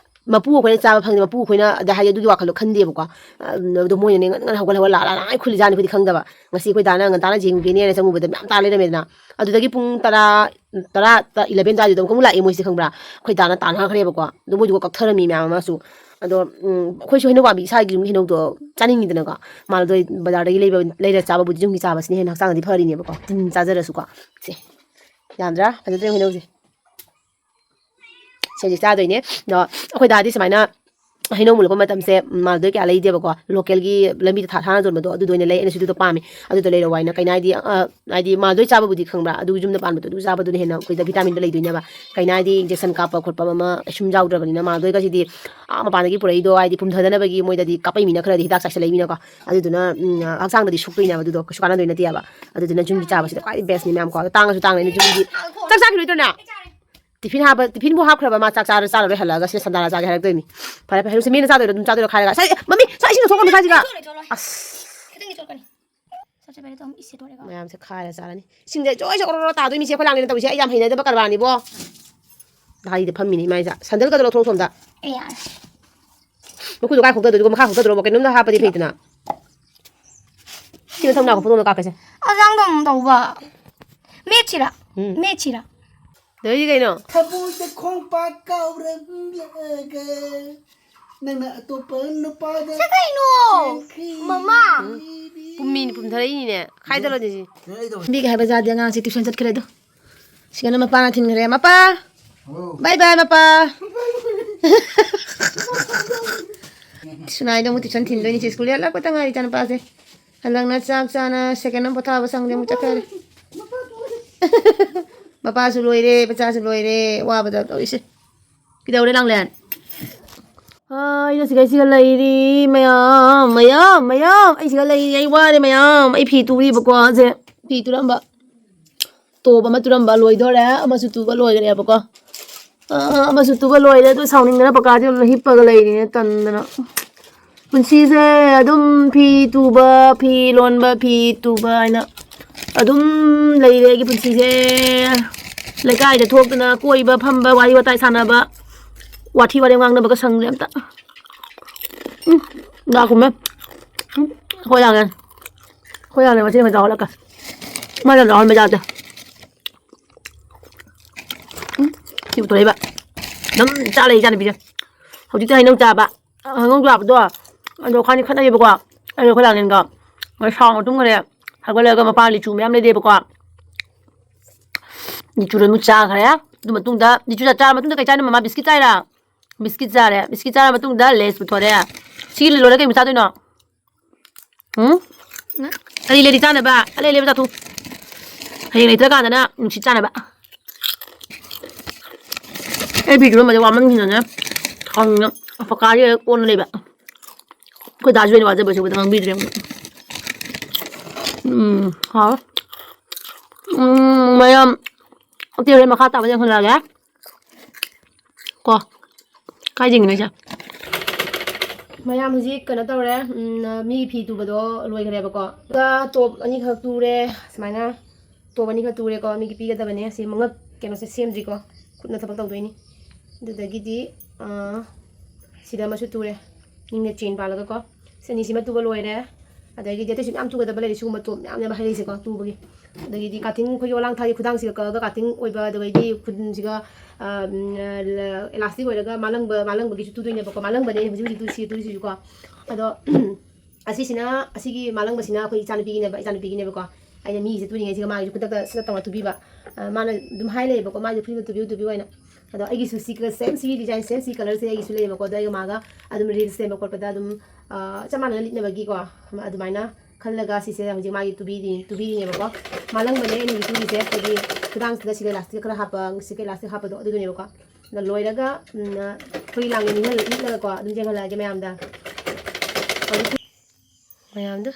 ꯃꯄꯨ ꯑꯩꯈꯣꯏꯅ ꯆꯥꯕ ꯐꯪꯗꯦ, ꯃꯄꯨ ꯑꯩꯈꯣꯏꯅ ꯑꯗ ꯍꯥꯏꯗꯤ ꯑꯗꯨꯒꯤ ꯋꯥꯈꯜꯗꯣ ꯈꯟꯗꯦꯕꯀꯣ꯫ ꯑ, ꯑꯗꯣ ꯃꯣꯏꯅꯅꯦ ꯉꯟ ꯉꯟꯅ ꯍꯧꯒꯠ ꯍꯧꯒꯠ ꯂꯥꯛ ꯂꯥꯛ ꯂꯥꯛ ꯈꯨꯜꯂꯤꯖꯥꯠꯅꯤ, ꯑꯩꯈꯣꯏꯗꯤ ꯈꯪꯗꯕ꯫ ꯉꯁꯤ ꯑꯩꯈꯣꯏ ꯗꯥꯅ ꯉꯟꯇꯥꯅ ꯌꯦꯡꯉꯨꯒꯦꯅꯦꯅ ꯆꯪꯉꯨꯕꯗ ꯃꯌꯥꯝ ꯇꯥ ꯂꯩꯔꯝꯃꯦꯗꯅ꯫ ꯑꯗꯨꯗꯒꯤ ꯄꯨꯡ ꯇꯔꯥ, ꯇꯔꯥ, ꯏꯂꯚꯦꯟ ꯑꯗꯨꯋꯥꯏꯗꯨꯗ ꯑꯃꯨꯛ ꯂꯥꯛꯑꯦ ꯃꯣꯏꯁꯦ, ꯈꯪꯕ꯭ꯔꯥ? ꯑꯩꯈꯣꯏ ꯗꯥꯅ ꯇꯥꯟꯅꯈ꯭ꯔꯦꯕꯀꯣ꯫ ꯑꯗꯣ ꯃꯣꯏꯗꯨꯒ ꯀꯛꯊꯔꯝꯃꯤ ꯃꯌꯥꯝ ꯑꯃꯁꯨ꯫ ꯑꯗꯣ, ꯎꯝ, ꯑꯩꯈꯣꯏꯁꯨ ꯍꯩꯅꯧ ꯄꯥꯝꯕꯤ ꯏꯁꯥꯒꯤ ꯌꯨꯝꯒꯤ ꯍꯩꯅꯧꯗꯣ ꯆꯥꯅꯤꯡꯉꯤꯗꯅꯀꯣ꯫ ꯃꯥꯜꯂꯗꯣ ꯕꯖꯥꯔꯗꯒꯤ ꯂꯩꯕ, ꯂꯩꯔ ꯆꯥꯕꯕꯨꯗꯤ ꯌꯨꯝꯒꯤ ꯆꯥꯕꯁꯤꯅ ꯍꯦꯟꯅ ꯍꯛꯆꯥꯡꯗꯗꯤ ꯐꯔꯤꯅꯦꯕꯀꯣ꯫ ꯇꯤꯟ ꯆꯥꯖꯔꯁꯨꯀꯣ꯫ ꯁꯦ꯫ ꯌꯥꯝꯗ꯭ꯔꯥ? ꯐꯖꯗ꯭ꯔꯥ ꯌꯦꯡꯉꯨ ꯍꯩꯅꯧꯁꯦ? ꯁꯤ ꯍꯧꯖꯤꯛ ꯆꯥꯗꯣꯏꯅꯦ꯫ ꯑꯗꯣ ꯑꯩꯈꯣꯏ ꯗꯥꯗꯤ ꯁꯨꯃꯥꯏꯅ ꯍꯩꯅꯧ ꯃꯨꯜꯂꯛꯄ ꯃꯇꯝꯁꯦ, ꯎꯝ, ꯃꯥꯜꯗꯣꯏ ꯀꯌꯥ ꯂꯩꯗꯦꯕꯀꯣ, ꯂꯣꯀꯦꯜꯒꯤ ꯂꯝꯕꯤꯗ ꯊꯥ ꯊꯥꯅ ꯌꯣꯟꯕꯗꯣ ꯑꯗꯨꯗꯣ ꯑꯣꯏꯅ ꯂꯩ꯫ ꯑꯩꯅꯁꯨ ꯑꯗꯨꯗꯣ ꯄꯥꯝꯃꯦ꯫ ꯑꯗꯨꯗꯣ ꯂꯩꯔꯛꯑꯣ ꯍꯥꯏꯅ ꯀꯩꯅꯥꯏꯗꯤ, ꯑ, ꯍꯥꯏꯗꯤ ꯃꯥꯜꯗꯣꯏ ꯆꯥꯕꯕꯨꯗꯤ ꯈꯪꯕ꯭ꯔꯥ, ꯑꯗꯨ ꯌꯨꯝꯗ ꯄꯥꯟꯕꯗꯣ ꯑꯗꯨ ꯆꯥꯕꯗꯨꯅ ꯍꯦꯟꯅ ꯑꯩꯈꯣꯏꯗ ꯚꯤꯇꯥꯃꯤꯟꯗꯣ ꯂꯩꯗꯣꯏꯅꯦꯕ꯫ ꯀꯩꯅꯥꯏꯗꯤ ꯏꯟꯖꯦꯛꯁꯟ ꯀꯥꯞꯄ ꯈꯣꯠꯄ ꯑꯃ ꯀꯩꯁꯨꯝ ꯌꯥꯎꯗ꯭ꯔꯕꯅꯤꯅ, ꯃꯥꯜꯗꯣꯏꯒꯁꯤꯗꯤ ꯑꯥ ꯃꯄꯥꯟꯗꯒꯤ ꯄꯨꯔꯛꯏꯗꯣ ꯍꯥꯏꯗꯤ ꯄꯨꯝꯊꯗꯅꯕꯒꯤ ꯃꯣꯏꯗꯗꯤ ꯀꯥꯞꯄꯛꯏꯃꯤꯅ ꯈꯔꯗꯤ ꯍꯤꯗꯥꯛ ꯆꯥꯏꯁꯜꯂꯛꯏꯃꯤꯅꯀꯣ꯫ ꯑꯗꯨꯗꯨꯅ, ꯎꯝ, ꯍꯛꯆꯥꯡꯗꯗꯤ ꯁꯣꯛꯇꯣꯏꯅꯦꯕ ꯑꯗꯨꯗꯣ, ꯀꯩꯁꯨ ꯀꯥꯟꯅꯗꯣꯏ ꯅꯠꯇꯦꯕ꯫ ꯑꯗꯨꯗꯨꯅ ꯌꯨꯝꯒꯤ ꯆꯥꯕꯁꯤꯗ ꯈ꯭ꯋꯥꯏꯗꯒꯤ ꯕꯦꯁꯅꯤ ꯃꯌꯥꯝ ꯀꯣ꯫ ꯑꯗꯣ ꯇꯥꯡꯉꯁꯨ ꯇꯥꯡꯅ ꯑꯩꯅ ꯌꯨꯝꯒꯤ ꯆꯥꯛ ꯆꯥꯈꯤꯔꯣꯏꯗ꯭ꯔꯣꯅꯦ? ꯇꯤꯐꯤꯟ ꯍꯥꯞꯄ, ꯇꯤꯐꯤꯟꯕꯨ ꯍꯥꯞꯈ꯭ꯔꯕ ꯃꯥ ꯆꯥꯛ ꯆꯥꯔ ꯆꯥꯔꯔꯣꯏ ꯍꯜꯂꯛꯑꯒ ꯁꯤꯗ ꯁꯟꯗꯥ ꯆꯥꯒꯦ ꯍꯥꯏꯔꯛꯇꯣꯏꯅꯤ꯫ ꯐꯔꯦ, ꯐꯔꯦ, ꯍꯧꯖꯤꯛ ꯃꯤꯅ ꯆꯥꯗꯣꯏꯔꯣ ꯑꯗꯨꯝ ꯆꯥꯗꯣꯏꯔꯣ ꯈꯥꯏꯔꯒ? ꯁꯥꯏ, ꯃꯃꯤ, ꯁꯥꯏ ꯏꯁꯤꯡꯗꯣ ꯊꯣꯛꯀꯅꯨ ꯁꯥꯏꯁꯤꯒ꯫ ꯆꯣꯠꯂꯣꯏ, ꯆꯣꯠꯂꯣꯏ꯫ ꯑꯁ꯫ ꯈꯤꯇꯪꯗꯤ ꯆꯣꯠꯀꯅꯤ꯫ ꯆꯠꯁꯦ, ꯄꯦꯔꯦꯠꯇꯣ ꯑꯃꯨꯛ ꯏꯁ ꯁꯦꯠꯇꯣꯔꯦꯀꯣ꯫ ꯃꯌꯥꯝꯁꯦ ꯈꯥꯏꯔ ꯆꯥꯔꯅꯤ꯫ ꯏꯁꯤꯡꯁꯦ ꯖꯣꯏ ꯖꯣꯏ ꯑꯣꯔꯣ ꯑꯣꯔꯣ ꯇꯥꯗꯣꯏ ꯃꯤꯁꯦ ꯑꯩꯈꯣꯏ ꯂꯥꯡꯂꯦꯟ ꯇꯧꯔꯤꯁꯦ꯫ ꯑꯩ ꯌꯥꯝ ꯍꯩꯅꯗꯕ ꯀꯔꯕꯥꯔꯅꯤꯕꯣ꯫ ꯗꯥꯔꯤꯗ ꯐꯝꯃꯤꯅꯤ ꯏꯃꯥ ꯏꯆꯥ꯫ ꯁꯟꯗꯜꯒꯗꯣ ꯂꯧꯊꯣꯛ ꯁꯣꯝꯗ꯫ ꯑꯦ, ꯌꯥꯔꯦ꯫ ꯃꯈꯨꯠꯇꯣ ꯀꯥꯏ ꯈꯣꯛꯇꯗꯣꯏꯗꯨꯒ ꯃꯈꯥ ꯈꯣꯛꯇꯗ꯭ꯔꯣꯕ? ꯀꯩꯅꯣꯝꯗ ꯍꯥꯞꯄꯗꯤ ꯐꯩꯗꯅ꯫ ꯁꯤ ꯃꯊꯪ ꯅꯥꯀꯣ ꯐꯣꯇꯣ ꯑꯃ ꯀꯥꯞꯀꯦꯁꯦ꯫ ꯑꯉꯥꯡꯗꯣ ꯑꯃꯨꯛ ꯇꯧꯕ꯫ ꯃꯦꯠꯁꯤꯔꯥ? ꯎꯝ꯫ ꯃꯦꯠꯁꯤꯔꯥ? ꯇꯧꯔꯤꯁꯤ ꯀꯩꯅꯣ? ꯊꯃꯣꯏꯗ ꯈꯣꯡꯄꯥꯛ ꯀꯥꯎꯔꯝꯂꯒ ꯅꯪꯅ ꯑꯇꯣꯞꯄ ꯅꯨꯄꯥꯗ ꯁꯤ ꯀꯩꯅꯣ? ꯆꯦꯟꯈ꯭ꯔꯤ꯫ ꯃꯃꯥ꯫ ꯄꯨꯝꯃꯤꯅꯤ, ꯄꯨꯝꯊꯔꯛꯏꯅꯤꯅꯦ꯫ ꯈꯥꯏꯗꯠꯂꯣꯅꯦ ꯁꯤ꯫ ꯅꯕꯤꯒ ꯍꯥꯏꯕ ꯌꯥꯗꯦ, ꯑꯉꯥꯡꯁꯤ ꯇ꯭ꯌꯨꯁꯟ ꯆꯠꯈ꯭ꯔꯦ ꯑꯗꯣ꯫ ꯁꯤꯒꯅ ꯃꯄꯥꯅ ꯊꯤꯟꯈ꯭ꯔꯦ꯫ ꯃꯄꯥ! ꯍꯥꯎ꯫ ꯕꯥꯏ ꯕꯥꯏ, ꯃꯄꯥ! ꯁꯨꯅꯥꯏꯗ ꯑꯃꯨꯛ ꯇ꯭ꯌꯨꯁꯟ ꯊꯤꯟꯗꯣꯏꯅꯤ꯫ ꯁꯤ ꯁ꯭ꯀꯨꯜ ꯍꯜꯂꯛꯄꯇ ꯉꯥꯏꯔꯤ ꯏꯆꯥꯅꯨꯄꯥꯁꯦ꯫ ꯍꯜꯂꯛꯅ ꯆꯥꯛ ꯆꯥꯅ ꯁꯦꯀꯦꯟ ꯑꯃ ꯄꯣꯊꯥꯕ ꯁꯪꯗꯦ, ꯑꯃꯨꯛ ꯆꯠꯈ꯭ꯔꯦ꯫ ꯃꯄꯥꯁꯨ ꯂꯣꯏꯔꯦ, ꯃꯆꯥꯁꯨ ꯂꯣꯏꯔꯦ, ꯋꯥꯕꯗ ꯇꯧꯔꯤꯁꯦ꯫ ꯀꯩꯗꯧꯔꯦ ꯂꯥꯡꯂꯦꯟ? ꯑꯥ, ꯑꯩꯅ ꯁꯤꯒꯩꯁꯤꯒ ꯂꯩꯔꯤ, ꯃꯌꯥꯝ, ꯃꯌꯥꯝ, ꯃꯌꯥꯝ꯫ ꯑꯩ ꯁꯤꯒ ꯂꯩꯔꯤ, ꯑꯩ ꯋꯥꯔꯦ ꯃꯌꯥꯝ꯫ ꯑꯩ ꯐꯤ ꯇꯨꯔꯤꯕꯀꯣ, ꯁꯦ꯫ ꯐꯤ ꯇꯨꯔꯝꯕ꯫ ꯇꯣꯞ ꯑꯃ ꯇꯨꯔꯝꯕ ꯂꯣꯏꯗꯣꯔꯦ, ꯑꯃꯁꯨ ꯇꯨꯕ ꯂꯣꯏꯈ꯭ꯔꯦꯕꯀꯣ꯫ ꯑꯥ, ꯑꯃꯁꯨ ꯇꯨꯕ ꯂꯣꯏꯔꯦ, ꯑꯗꯨ ꯁꯥꯎꯅꯤꯡꯗꯅ ꯄꯀꯥꯗꯤ ꯑꯗꯨꯝ ꯍꯤꯞꯄꯒ ꯂꯩꯔꯤꯅꯦ, ꯇꯟꯗꯅ꯫ ꯄꯨꯟꯁꯤꯁꯦ ꯑꯗꯨꯝ ꯐꯤ ꯇꯨꯕ, ꯐꯤ ꯂꯣꯟꯕ, ꯐꯤ ꯇꯨꯕ ꯍꯥꯏꯅ ꯑꯗꯨꯝ ꯂꯩꯔꯦ ꯑꯩꯒꯤ ꯄꯨꯟꯁꯤꯁꯦ꯫ ꯂꯩꯀꯥꯏꯗ ꯊꯣꯛꯇꯅ ꯀꯣꯏꯕ ꯐꯝꯕ, ꯋꯥꯔꯤ ꯋꯥꯇꯥꯏ ꯁꯥꯟꯅꯕ, ꯋꯥꯊꯤ ꯋꯥꯔꯦꯝ ꯉꯥꯡꯅꯕꯒ ꯁꯪꯗ꯭ꯔꯦ ꯑꯝꯇ꯫ ꯎꯝ, ꯂꯥꯛꯈꯨꯝꯃꯦ꯫ ꯎꯝ, ꯑꯩꯈꯣꯏ ꯂꯥꯡꯉꯦ꯫ ꯑꯩꯈꯣꯏ ꯂꯥꯡꯉꯦ ꯉꯁꯤ ꯉꯟꯇꯥ ꯍꯧꯒꯠꯂꯛꯀ꯫ ꯃꯥ ꯉꯟꯇꯥ ꯍꯧꯒꯠꯄ ꯌꯥꯗꯦ꯫ ꯎꯝ, ꯁꯤ ꯄꯨꯊꯣꯔꯛꯏꯕ꯫ ꯑꯗꯨꯝ ꯆꯥ ꯂꯩ ꯏꯆꯥꯅꯨꯄꯤꯁꯦ꯫ ꯍꯧꯖꯤꯛꯇꯤ ꯍꯩꯅꯧ ꯆꯥꯕ꯫ ꯍꯩꯅꯧ ꯆꯥꯕꯗꯣ ꯑꯗꯣ ꯑꯩꯈꯣꯏꯅꯤ ꯈꯠꯅꯩꯕꯀꯣ꯫ ꯑꯩ ꯑꯩꯈꯣꯏ ꯂꯥꯡꯂꯦꯟꯒ꯫ ꯁꯥꯎ ꯃꯇꯨꯡ ꯈꯔꯦ ꯍꯧꯒꯠꯂꯒ ꯃꯄꯥ ꯂꯤꯆꯨ ꯃꯌꯥꯝ ꯂꯩꯔꯦꯕꯀꯣ꯫ ꯂꯤꯆꯨꯗꯣ ꯑꯗꯨꯝ ꯆꯥꯈ꯭ꯔꯦ꯫ ꯑꯗꯨ ꯃꯇꯨꯡꯗ, ꯂꯤꯆꯨ ꯆꯥꯔ ꯃꯇꯨꯡꯗ ꯀꯩ ꯆꯥꯏꯅꯣ ꯃꯃꯥ? ꯕꯤꯁꯀꯤꯠ ꯆꯥꯏꯔꯥ? ꯕꯤꯁꯀꯤꯠ ꯆꯥꯔꯦ꯫ ꯕꯤꯁꯀꯤꯠ ꯆꯥꯔ ꯃꯇꯨꯡꯗ ꯂꯦꯁ ꯄꯨꯊꯣꯔꯛꯑꯦ꯫ ꯁꯤ ꯂꯣꯏꯔꯒ ꯀꯩ ꯆꯥꯗꯣꯏꯅꯣ? ꯎꯝ? ꯅ? ꯑꯂꯤ ꯂꯩꯗꯤ ꯆꯥꯅꯕ꯫ ꯑꯂꯩ ꯂꯩꯕ ꯆꯥꯊꯣꯛ꯫ ꯍꯌꯦꯡ ꯂꯩꯇ꯭ꯔꯀꯥꯟꯗꯅ ꯅꯨꯡꯁꯤꯠ ꯆꯥꯅꯕ꯫ ꯑꯩ ꯐꯤ ꯁꯨꯔꯝꯕꯁꯦ ꯋꯥꯃꯟꯈꯤꯗꯅ ꯁꯥꯎꯅꯤꯡꯅ ꯄꯀꯥꯁꯦ ꯀꯣꯟꯅ ꯂꯩꯕ꯫ ꯑꯩꯈꯣꯏ ꯗꯥꯁꯨ ꯑꯩꯅ ꯋꯥꯖꯕꯁꯦ ꯎꯕꯗ ꯉꯥꯡꯕꯤꯗ꯭ꯔꯦ ꯑꯃꯨꯛ꯫ ꯎꯝ, ꯍꯥꯎꯋꯦ꯫ ꯎꯝ, ꯃꯌꯥꯝ, ꯑꯇꯩ ꯍꯣꯔꯦꯟ ꯃꯈꯥ ꯇꯥꯕ ꯌꯦꯡꯍꯜꯂꯛꯑꯒꯦ꯫ ꯀꯣ꯫ ꯀꯥꯏ ꯌꯦꯡꯉꯤꯅꯣ ꯑꯩꯁꯦ? ꯃꯌꯥꯝ ꯍꯧꯖꯤꯛ ꯀꯩꯅꯣ ꯇꯧꯔꯦ, ꯎꯝ, ꯃꯤꯒꯤ ꯐꯤ ꯇꯨꯕꯗꯣ ꯂꯣꯏꯈ꯭ꯔꯦꯕꯀꯣ꯫ ꯑꯗꯨꯒ ꯇꯣꯞ ꯑꯅꯤꯈꯛ ꯇꯨꯔꯦ, ꯁꯨꯃꯥꯏꯅ ꯇꯣꯞ ꯑꯅꯤꯈꯛ ꯇꯨꯔꯦꯀꯣ, ꯃꯤꯒꯤ ꯄꯤꯒꯗꯕꯅꯦ꯫ ꯁꯤ ꯃꯉꯛ ꯀꯩꯅꯣꯁꯦ ꯁꯦꯝꯗ꯭ꯔꯤꯀꯣ, ꯈꯨꯠꯅ ꯊꯕꯛ ꯇꯧꯗꯣꯏꯅꯤ꯫ ꯑꯗꯨꯗꯒꯤꯗꯤ, ꯑꯥ, ꯁꯤꯗ ꯑꯃꯁꯨ ꯇꯨꯔꯦ, ꯅꯤꯡꯅ ꯆꯦꯟ ꯄꯥꯜꯂꯒꯀꯣ꯫ ꯁꯤ ꯑꯅꯤꯁꯤꯃ ꯇꯨꯕ ꯂꯣꯏꯔꯦ꯫ ꯑꯗꯒꯤꯗꯤ ꯑꯇꯩꯁꯨ ꯃꯌꯥꯝ ꯇꯨꯒꯗꯕ ꯂꯩꯔꯤ, ꯁꯤꯒꯨꯝꯕ ꯇꯣꯞ ꯃꯌꯥꯝꯅꯦꯕ ꯍꯥꯏꯔꯛꯏꯁꯦꯀꯣ ꯇꯨꯕꯒꯤ꯫ ꯑꯗꯒꯤꯗꯤ ꯀꯥꯇꯤꯟ, ꯑꯩꯈꯣꯏꯒꯤ ꯋꯥꯂꯥꯡ ꯊꯥꯒꯤ ꯈꯨꯗꯥꯡꯁꯤꯒ ꯀꯛꯑꯒ ꯀꯥꯇꯤꯟ ꯑꯣꯏꯕ, ꯑꯗꯨꯗꯒꯤꯗꯤ ꯈꯨꯗꯨꯝꯁꯤꯒ, ꯑꯥ, ꯎꯝ, ꯑꯦꯂꯥꯁꯇꯤꯛ ꯑꯣꯏꯔꯒ ꯃꯥꯂꯪꯕ, ꯃꯥꯂꯪꯕꯒꯤꯁꯨ ꯇꯨꯗꯣꯏꯅꯦꯕꯀꯣ꯫ ꯃꯥꯂꯪꯕꯅꯦ ꯑꯩꯅ ꯍꯧꯖꯤꯛ ꯍꯧꯖꯤꯛ ꯇꯨ-, ꯁꯤ ꯇꯨꯔꯤꯁꯤꯁꯨꯀꯣ꯫ ꯑꯗꯣ, ꯑꯁꯤꯁꯤꯅ, ꯑꯁꯤꯒꯤ ꯃꯥꯂꯪꯕꯁꯤꯅ ꯑꯩꯈꯣꯏ ꯏꯆꯥꯅꯨꯄꯤꯒꯤꯅꯦꯕ, ꯏꯆꯥꯅꯨꯄꯤꯒꯤꯅꯦꯕꯀꯣ꯫ ꯑꯩꯅ ꯃꯤꯒꯤꯁꯦ ꯇꯨꯔꯤꯉꯩꯁꯤꯒ ꯃꯥꯒꯤꯁꯨ ꯈꯨꯗꯛꯇ ꯁꯠ ꯇꯧꯅ ꯇꯨꯕꯤꯕ꯫ ꯑ, ꯃꯥꯅ ꯑꯗꯨꯝ ꯍꯥꯏ ꯂꯩꯌꯦꯕꯀꯣ, "ꯃꯥꯒꯤ ꯐꯨꯔꯤꯠ ꯑꯃ ꯇꯨꯕꯤꯌꯨ, ꯇꯨꯕꯤꯌꯨ" ꯍꯥꯏꯅ꯫ ꯑꯗꯣ ꯑꯩꯒꯤꯁꯨ ꯁꯤ ꯀꯂꯔ, ꯁꯦꯝ ꯁꯤꯒꯤ ꯗꯤꯖꯥꯏꯟ, ꯁꯦꯝ ꯁꯤ ꯀꯂꯔꯁꯦ ꯑꯩꯒꯤꯁꯨ ꯂꯩꯌꯦꯕꯀꯣ꯫ ꯑꯗꯣ ꯑꯩꯒ ꯃꯥꯒ ꯑꯗꯨꯝ ꯔꯤꯜꯁ ꯁꯦꯝꯕ ꯈꯣꯠꯄꯗ ꯑꯗꯨꯝ, ꯑ, ꯆꯞ ꯃꯥꯟꯅꯅ ꯂꯤꯠꯅꯕꯒꯤꯀꯣ, ꯑꯗꯨꯃꯥꯏꯅ ꯈꯜꯂꯒ ꯁꯤꯁꯦ ꯍꯧꯖꯤꯛ ꯃꯥꯒꯤ ꯇꯨꯕꯤꯔꯤ-, ꯇꯨꯕꯤꯔꯤꯅꯦꯕꯀꯣ꯫ ꯃꯥꯂꯪꯕꯅꯦ ꯑꯩꯅ ꯍꯧꯖꯤꯛ ꯇꯨꯔꯤꯁꯦ, ꯑꯩꯈꯣꯏꯒꯤ ꯈꯨꯗꯥꯡꯁꯤꯗ ꯁꯤꯒ ꯏꯂꯥꯁꯇꯤꯛ ꯈꯔ ꯍꯥꯞꯄ, ꯁꯤꯒ ꯏꯂꯥꯁꯇꯤꯛ ꯍꯥꯞꯄꯗꯣ ꯑꯗꯨꯗꯨꯅꯦꯕꯀꯣ꯫ ꯑꯗꯣ ꯂꯣꯏꯔꯒ, ꯎꯝ, ꯐꯨꯔꯤꯠ ꯂꯥꯡꯒ ꯂꯤꯠꯍꯜ-, ꯂꯤꯠꯂꯒꯀꯣ ꯑꯗꯨꯝ ꯌꯦꯡꯍꯜꯂꯛꯑꯒꯦ ꯃꯌꯥꯝꯗ꯫ ꯃꯌꯥꯝꯗꯣ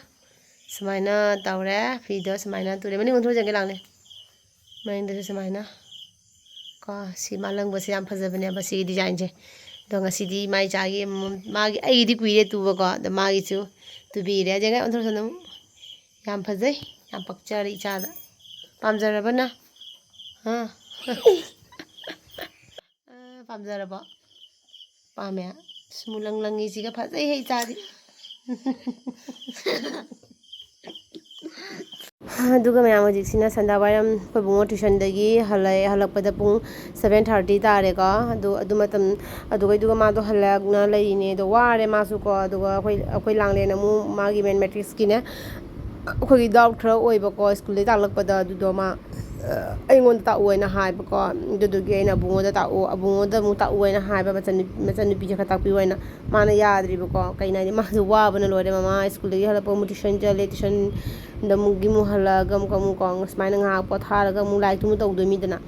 ꯁꯨꯃꯥꯏꯅ ꯇꯧꯔꯦ꯫ ꯐꯤꯗꯣ ꯁꯨꯃꯥꯏꯅ ꯇꯨꯔꯦ꯫ ꯃꯅꯤꯡ ꯑꯣꯟꯊꯣꯛꯑ ꯌꯦꯡꯒꯦ ꯂꯥꯎꯅꯦ꯫ ꯃꯅꯤꯡꯗꯁꯨ ꯁꯨꯃꯥꯏꯅ ꯀꯣ, ꯁꯤ ꯃꯥꯂꯪꯕꯁꯦ ꯌꯥꯝ ꯐꯖꯕꯅꯦꯕ, ꯁꯤꯒꯤ ꯗꯤꯖꯥꯏꯟꯁꯦ꯫ ꯑꯗꯣ ꯉꯁꯤꯗꯤ ꯃꯥꯏ ꯆꯥꯒꯤ ꯃꯥꯒꯤ, ꯑꯩꯒꯤꯗꯤ ꯀꯨꯏꯔꯦ ꯇꯨꯕꯀꯣ, ꯑꯗꯣ ꯃꯥꯒꯤꯁꯨ ꯇꯨꯕꯤꯔꯦ꯫ ꯌꯦꯡꯉꯦ, ꯑꯣꯟꯊꯣꯔꯛꯁꯅꯨ꯫ ꯌꯥꯝ ꯐꯖꯩ, ꯌꯥꯝ ꯄꯛꯆꯔꯦ ꯏꯆꯥꯗ꯫ ꯄꯥꯝꯖꯔꯕꯅ? ꯑꯥ꯫ ꯑ, ꯄꯥꯝꯖꯔꯕꯣ? ꯄꯥꯝꯃꯦ꯫ ꯑꯁ, ꯃꯨꯂꯪ ꯂꯪꯉꯤꯁꯤꯒ ꯐꯖꯩꯍꯦ ꯏꯆꯥꯗꯤ꯫ ꯑꯗꯨꯒ ꯃꯌꯥꯝ, ꯍꯧꯖꯤꯛꯁꯤꯅ ꯁꯟꯗꯥ ꯋꯥꯏꯔꯝ ꯑꯩꯈꯣꯏ ꯕꯨꯡꯉꯣ ꯇ꯭ꯌꯨꯁꯟꯗꯒꯤ ꯍꯜꯂꯛꯑꯦ꯫ ꯍꯜꯂꯛꯄꯗ ꯄꯨꯡ seven thirty ꯇꯥꯔꯦꯀꯣ꯫ ꯑꯗꯨ, ꯑꯗꯨ ꯃꯇꯝ, ꯑꯗꯨꯒꯩꯗꯨꯒ ꯃꯥꯗꯣ ꯍꯜꯂꯛꯅ ꯂꯩꯔꯤꯅꯦ꯫ ꯑꯗꯣ ꯋꯥꯔꯦ ꯃꯥꯁꯨꯀꯣ꯫ ꯑꯗꯨꯒ ꯑꯩꯈꯣꯏ, ꯑꯩꯈꯣꯏ ꯂꯥꯡꯂꯦꯟ ꯑꯃꯨꯛ ꯃꯥꯒꯤ ꯃꯦꯠꯃꯦꯇꯤꯛꯁꯀꯤꯅꯦ, ꯑꯩꯈꯣꯏꯒꯤ ꯗꯥꯎꯠ ꯈꯔ ꯑꯣꯏꯕꯀꯣ ꯁ꯭ꯀꯨꯜꯗꯩ ꯇꯥꯛꯂꯛꯄꯗ꯫ ꯑꯗꯨꯗꯣ ꯃꯥ ꯑꯩꯉꯣꯟꯗ ꯇꯥꯛꯑꯣ ꯍꯥꯏꯅ ꯍꯥꯏꯕꯀꯣ꯫ ꯑꯗꯨꯗꯨꯒꯤ ꯑꯩꯅ ꯑꯕꯨꯡꯉꯣꯗ ꯇꯥꯛꯑꯣ, ꯑꯕꯨꯡꯉꯣꯗ ꯑꯃꯨꯛ ꯇꯥꯛꯑꯣ ꯍꯥꯏꯅ ꯍꯥꯏꯕ, ꯃꯆꯟꯅꯨ-, ꯃꯆꯟꯅꯨꯄꯤꯁꯦ ꯈꯔ ꯇꯥꯛꯄꯤꯌꯨ ꯍꯥꯏꯅ꯫ ꯃꯥꯅ ꯌꯥꯗ꯭ꯔꯤꯕꯀꯣ꯫ ꯀꯩꯅꯣ ꯍꯥꯏꯗꯤ, ꯃꯥꯁꯨ ꯋꯥꯕꯅ ꯂꯣꯏꯔꯦ, ꯃꯃꯥ ꯁ꯭ꯀꯨꯜꯗꯒꯤ ꯍꯜꯂꯛꯄ ꯑꯃꯨꯛ ꯇ꯭ꯌꯨꯁꯟ ꯆꯠꯂꯦ, ꯇ꯭ꯌꯨꯁꯟꯗ ꯑꯃꯨꯛ, ꯑꯃꯨꯛ ꯍꯜꯂꯛꯑꯒ ꯑꯃꯨꯛ, ꯑꯃꯨꯛ ꯀꯣ, ꯁꯨꯃꯥꯏꯅ ꯉꯥꯏꯍꯥꯛ ꯄꯣꯊꯥꯔꯒ ꯑꯃꯨꯛ ꯂꯥꯏꯔꯤꯛꯇꯨ ꯑꯃꯨꯛ ꯇꯧꯗꯣꯏ ꯃꯤꯗꯅ꯫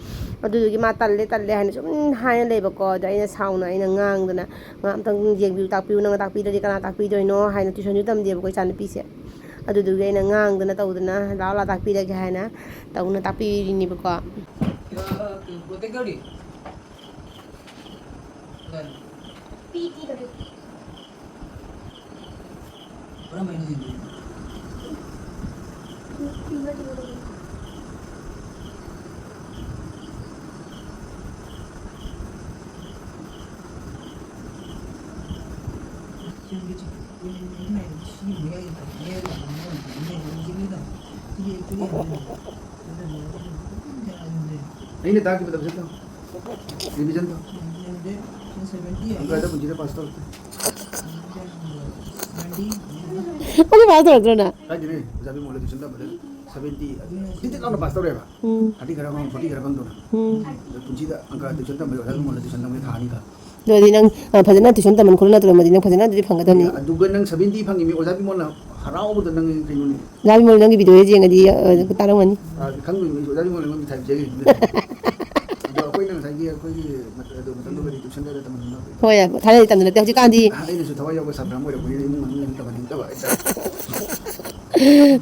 ꯑꯗꯨꯗꯨꯒꯤ ꯃꯥ ꯇꯜꯂꯦ, ꯇꯜꯂꯦ ꯍꯥꯏꯅ ꯁꯨꯝ ꯍꯥꯏꯅ ꯂꯩꯕꯀꯣ꯫ ꯑꯗ ꯑꯩꯅ ꯁꯥꯎꯅ ꯑꯩꯅ ꯉꯥꯡꯗꯅ, "ꯉꯥ ꯑꯝꯇꯪ ꯌꯦꯡꯕꯤꯌꯨ, ꯇꯥꯛꯄꯤꯌꯨ, ꯅꯪꯅ ꯇꯥꯛꯄꯤꯗ꯭ꯔꯗꯤ ꯀꯅꯥ ꯇꯥꯛꯄꯤꯗꯣꯏꯅꯣ?" ꯍꯥꯏꯅ, ꯇ꯭ꯌꯨꯁꯟꯁꯨ ꯇꯝꯗꯦꯕꯀꯣ ꯏꯆꯥꯅꯨꯄꯤꯁꯦ꯫ ꯑꯗꯨꯗꯨꯒꯤ ꯑꯩꯅ ꯉꯥꯡꯗꯅ ꯇꯧꯗꯅ, "ꯂꯥꯛꯑꯣ, ꯂꯥꯛꯑꯣ, ꯇꯥꯛꯄꯤꯔꯒꯦ" ꯍꯥꯏꯅ ꯇꯧꯅ ꯇꯥꯛꯄꯤꯔꯤꯅꯦꯕꯀꯣ꯫ ꯑꯩꯅ ꯇꯥꯛꯈꯤꯕꯗꯣ ꯐꯖꯅ ꯇꯧ꯫ ꯔꯤꯚꯤꯖꯟ ꯇꯧ꯫ ꯑꯪꯀꯗ ꯄꯨꯟꯁꯤꯗ ꯄꯥꯁ ꯇꯧꯔꯛꯇꯦ꯫ ꯑꯩꯈꯣꯏ ꯄꯥꯁ ꯇꯧꯔꯛꯇ꯭ꯔꯣ ꯅꯪ? ꯀꯥꯏꯗꯩꯅꯣꯍꯦ? ꯑꯣꯖꯥ ꯕꯤꯃꯣꯜꯗ ꯇ꯭ꯌꯨꯁꯟ ꯇꯝꯕꯗ ꯁꯚꯦꯟꯇꯤ ꯑꯗꯨꯝ ꯇꯤꯛ ꯇꯤꯛ ꯂꯥꯎꯅ ꯄꯥꯁ ꯇꯧꯔꯛꯑꯦꯕ꯫ ꯎꯝ꯫ ꯊꯥꯔꯇꯤ ꯈꯔ ꯐꯪ, ꯐꯣꯔꯇꯤ ꯈꯔ ꯐꯪꯗꯧꯅ꯫ ꯎꯝ꯫ ꯑꯗꯣ ꯄꯨꯟꯁꯤꯗ ꯑꯪꯀ ꯇ꯭ꯌꯨꯁꯟ ꯇꯝꯕꯗ ꯑꯣꯖꯥ ꯕꯤꯃꯣꯜꯗ ꯇ꯭ꯌꯨꯁꯟ ꯇꯝꯕꯗ ꯊꯥ ꯑꯅꯤ ꯈꯛ꯫ ꯑꯗꯨ ꯑꯣꯏꯔꯗꯤ ꯅꯪ, ꯑ, ꯐꯖꯅ ꯇ꯭ꯌꯨꯁꯟ ꯇꯝꯃꯟ ꯈꯣꯠꯂ ꯅꯠꯇ꯭ꯔꯣ, ꯑꯗꯨꯗꯤ ꯅꯪ ꯐꯖꯅ ꯑꯗꯨꯗꯤ ꯐꯪꯒꯗꯕꯅꯤ꯫ ꯑꯗꯨꯒ ꯅꯪ ꯁꯚꯦꯟꯇꯤ ꯐꯪꯉꯤꯃꯤ, ꯑꯣꯖꯥ ꯕꯤꯃꯣꯜꯅ ꯍꯔꯥꯎꯕꯗ ꯅꯪ ꯀꯩꯅꯣꯅꯦ꯫ ꯑꯣꯖꯥ ꯕꯤꯃꯣꯜ ꯅꯪꯒꯤ ꯚꯤꯗꯤꯑꯣꯁꯦ ꯌꯦꯡꯉꯗꯤ, ꯑ, ꯇꯥꯔꯝꯒꯅꯤ꯫ ꯑ, ꯈꯪꯗꯣꯏꯅꯤ, ꯑꯣꯖꯥ ꯕꯤꯃꯣꯜꯅ ꯑꯩꯉꯣꯟꯗ ꯃꯤꯊꯥꯏ ꯄꯤꯖꯈꯤꯕꯅꯤ꯫ ꯑꯗꯣ ꯑꯩꯈꯣꯏꯅ ꯉꯁꯥꯏꯒꯤ ꯑꯩꯈꯣꯏꯒꯤ ꯃꯇ-, ꯑꯗꯨ ꯃꯇꯝꯗꯨꯗꯗꯤ ꯇ꯭ꯌꯨꯁꯟꯗ ꯇꯝꯍꯟꯅꯤꯡꯕ꯫ ꯍꯣꯏ, ꯊꯥꯏꯅꯗꯤ ꯇꯝꯗ ꯅꯠꯇꯦ, ꯍꯧꯖꯤꯛꯀꯥꯟꯗꯤ꯫ ꯑꯍꯟ ꯑꯩꯅꯁꯨ ꯊꯋꯥꯏ ꯌꯥꯎꯕ ꯁꯥꯇ꯭ꯔ ꯑꯃ ꯑꯣꯏꯔꯛꯄꯅꯤꯅ ꯏꯃꯨꯡ ꯃꯅꯨꯡꯅꯁꯨ ꯇꯝꯍꯟꯅꯤꯡꯗꯕ ꯍꯥꯏꯇꯥꯔꯦ꯫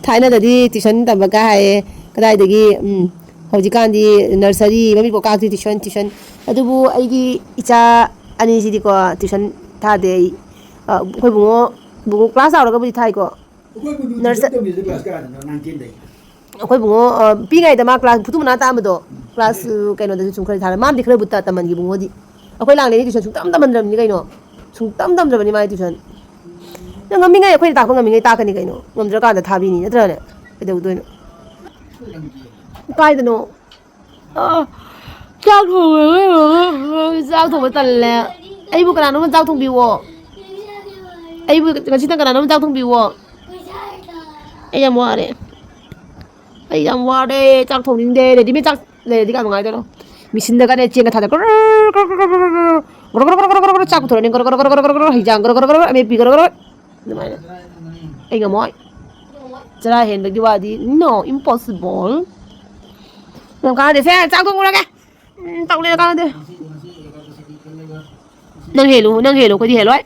ꯊꯥꯏꯅꯗꯗꯤ ꯇ꯭ꯌꯨꯁꯟ ꯇꯝꯕꯒ ꯍꯥꯏꯌꯦ, ꯀꯗꯥꯏꯗꯒꯤ, ꯎꯝ, ꯍꯧꯖꯤꯛꯀꯥꯟꯗꯤ ꯅꯔꯁꯔꯤ, ꯃꯃꯤꯠ ꯄꯣꯛꯀꯥꯛꯇꯤ ꯇ꯭ꯌꯨꯁꯟ, ꯇ꯭ꯌꯨꯁꯟ꯫ ꯑꯗꯨꯕꯨ ꯑꯩꯒꯤ ꯏꯆꯥ ꯑꯅꯤꯁꯤꯗꯤꯀꯣ, ꯇ꯭ꯌꯨꯁꯟ ꯊꯥꯗꯦ ꯑꯩ꯫ ꯑ, ꯑꯩꯈꯣꯏ ꯕꯨꯡꯉꯣ, ꯕꯨꯡꯉꯣ ꯀ꯭ꯂꯥꯁ ꯆꯥꯎꯔꯒꯕꯨꯗꯤ ꯊꯥꯏꯀꯣ꯫ ꯑꯩꯈꯣꯏ ꯕꯨꯡꯉꯣ ꯅꯔꯁ-, ꯇꯝꯃꯤꯁꯦ ꯀ꯭ꯂꯥꯁ ꯀꯌꯥꯗꯅꯣ? ꯅꯥꯏꯟ, ꯇꯦꯟꯗꯒꯤ? ꯑꯩꯈꯣꯏ ꯕꯨꯡꯉꯣ, ꯑ, ꯄꯤꯛꯏꯉꯩꯗ ꯃꯥ ꯀ꯭ꯂꯥꯁ ꯐꯨꯇꯨ ꯃꯅꯥ ꯇꯥꯛꯑꯝꯕꯗꯣ, ꯀ꯭ꯂꯥꯁ, ꯎꯝ, ꯑ, ꯀꯩꯅꯣꯗꯁꯨ ꯁꯨꯝ ꯈꯔ ꯊꯥꯔ-, ꯃꯥꯅꯗꯤ ꯈꯔꯕꯨ ꯇ-, ꯇꯝꯍꯟꯈꯤ ꯕꯨꯡꯉꯣꯗꯤ꯫ ꯑꯩꯈꯣꯏ ꯂꯥꯡꯂꯦꯟꯗꯤ ꯇ꯭ꯌꯨꯁꯟ ꯁꯨꯡꯇꯝ ꯇꯝꯍꯟꯗ꯭ꯔꯕꯅꯤ ꯀꯩꯅꯣ꯫ ꯁꯨꯡꯇꯝ ꯇꯝꯗ꯭ꯔꯕꯅꯤ ꯃꯥꯗꯤ ꯇ꯭ꯌꯨꯁꯟ꯫ ꯅꯪ ꯉꯝꯃꯤꯉꯩ, ꯑꯩꯈꯣꯏꯅ ꯇꯥꯛꯄ ꯉꯝꯃꯤꯉꯩ ꯇꯥꯛꯀꯅꯤ ꯀꯩꯅꯣ꯫ ꯉꯝꯗ꯭ꯔꯀꯥꯟꯗ ꯊꯥꯕꯤꯅꯤ ꯅꯠꯇ꯭ꯔꯅꯦ? ꯀꯩꯗꯧꯗꯣꯏꯅꯣ? ꯀꯥꯏꯗꯅꯣ? ꯑꯥ, ꯆꯥꯛ ꯊꯣꯡꯕ, ꯆꯥꯛ ꯊꯣꯡꯕ ꯇꯜꯂꯦ꯫ ꯑꯩꯕꯨ ꯀꯅꯥꯅꯣꯝꯅ ꯆꯥꯛ ꯊꯣꯡꯕꯤꯌꯣ꯫ ꯑꯩꯕꯨ ꯉꯁꯤꯗ ꯀꯅꯥꯅꯣꯝꯅ ꯆꯥꯛ ꯊꯣꯡꯕꯤꯌꯣ꯫ ꯑꯩ ꯌꯥꯝ ꯋꯥꯔꯦ꯫ ꯑꯩ ꯌꯥꯝ ꯋꯥꯔꯦ, ꯆꯥꯛ ꯊꯣꯡꯅꯤꯡꯗꯦ꯫ ꯔꯦꯗꯤꯃꯦꯗ ꯆꯥꯛ ꯂꯩꯔꯗꯤ ꯀꯌꯥꯝ ꯅꯨꯡꯉꯥꯏꯗꯣꯏꯅꯣ? ꯃꯦꯆꯤꯟꯗꯒꯅꯦ ꯆꯦꯡꯒ ꯊꯥꯗ ꯒ꯭ꯔꯣ ꯒ꯭ꯔꯣ ꯒ꯭ꯔꯣ ꯒ꯭ꯔꯣ ꯒ꯭ꯔꯣ ꯒ꯭ꯔꯣ ꯒ꯭ꯔꯣ ꯒ꯭ꯔꯣ ꯒ꯭ꯔꯣ ꯒ꯭ꯔꯣ ꯆꯥꯛ ꯄꯨꯊꯣꯔꯛꯑꯅꯤ꯫ ꯒ꯭ꯔꯣ ꯒ꯭ꯔꯣ ꯒ꯭ꯔꯣ ꯒ꯭ꯔꯣ ꯒ꯭ꯔꯣ ꯒ꯭ꯔꯣ ꯍꯤꯟꯖꯥꯡ ꯒ꯭ꯔꯣ ꯒ꯭ꯔꯣ ꯒ꯭ꯔꯣ ꯒ꯭ꯔꯣ ꯑꯃꯦꯠꯄꯤ ꯒ꯭ꯔꯣ ꯒ꯭ꯔꯣ ꯒ꯭ꯔꯣ꯫ ꯑꯗꯨꯃꯥꯏꯅ꯫ ꯑꯩ ꯉꯝꯃꯣꯏ꯫ ꯆꯔꯥ ꯍꯦꯟꯕꯒꯤ ꯋꯥꯗꯤ no, impossible꯫ ꯌꯥꯝ ꯀꯥꯟꯅꯗꯦ꯫ ꯁꯦ, ꯆꯥꯛ ꯊꯣꯡꯉꯨꯔꯒꯦ꯫ ꯎꯝ, ꯇꯧ ꯂꯩꯔ ꯀꯥꯟꯅꯗꯦ꯫ ꯅꯪ ꯍꯦꯜꯂꯨ, ꯅꯪ ꯍꯦꯜꯂꯨ, ꯑꯩꯈꯣꯏꯗꯤ ꯍꯦꯜꯂꯣꯏ꯫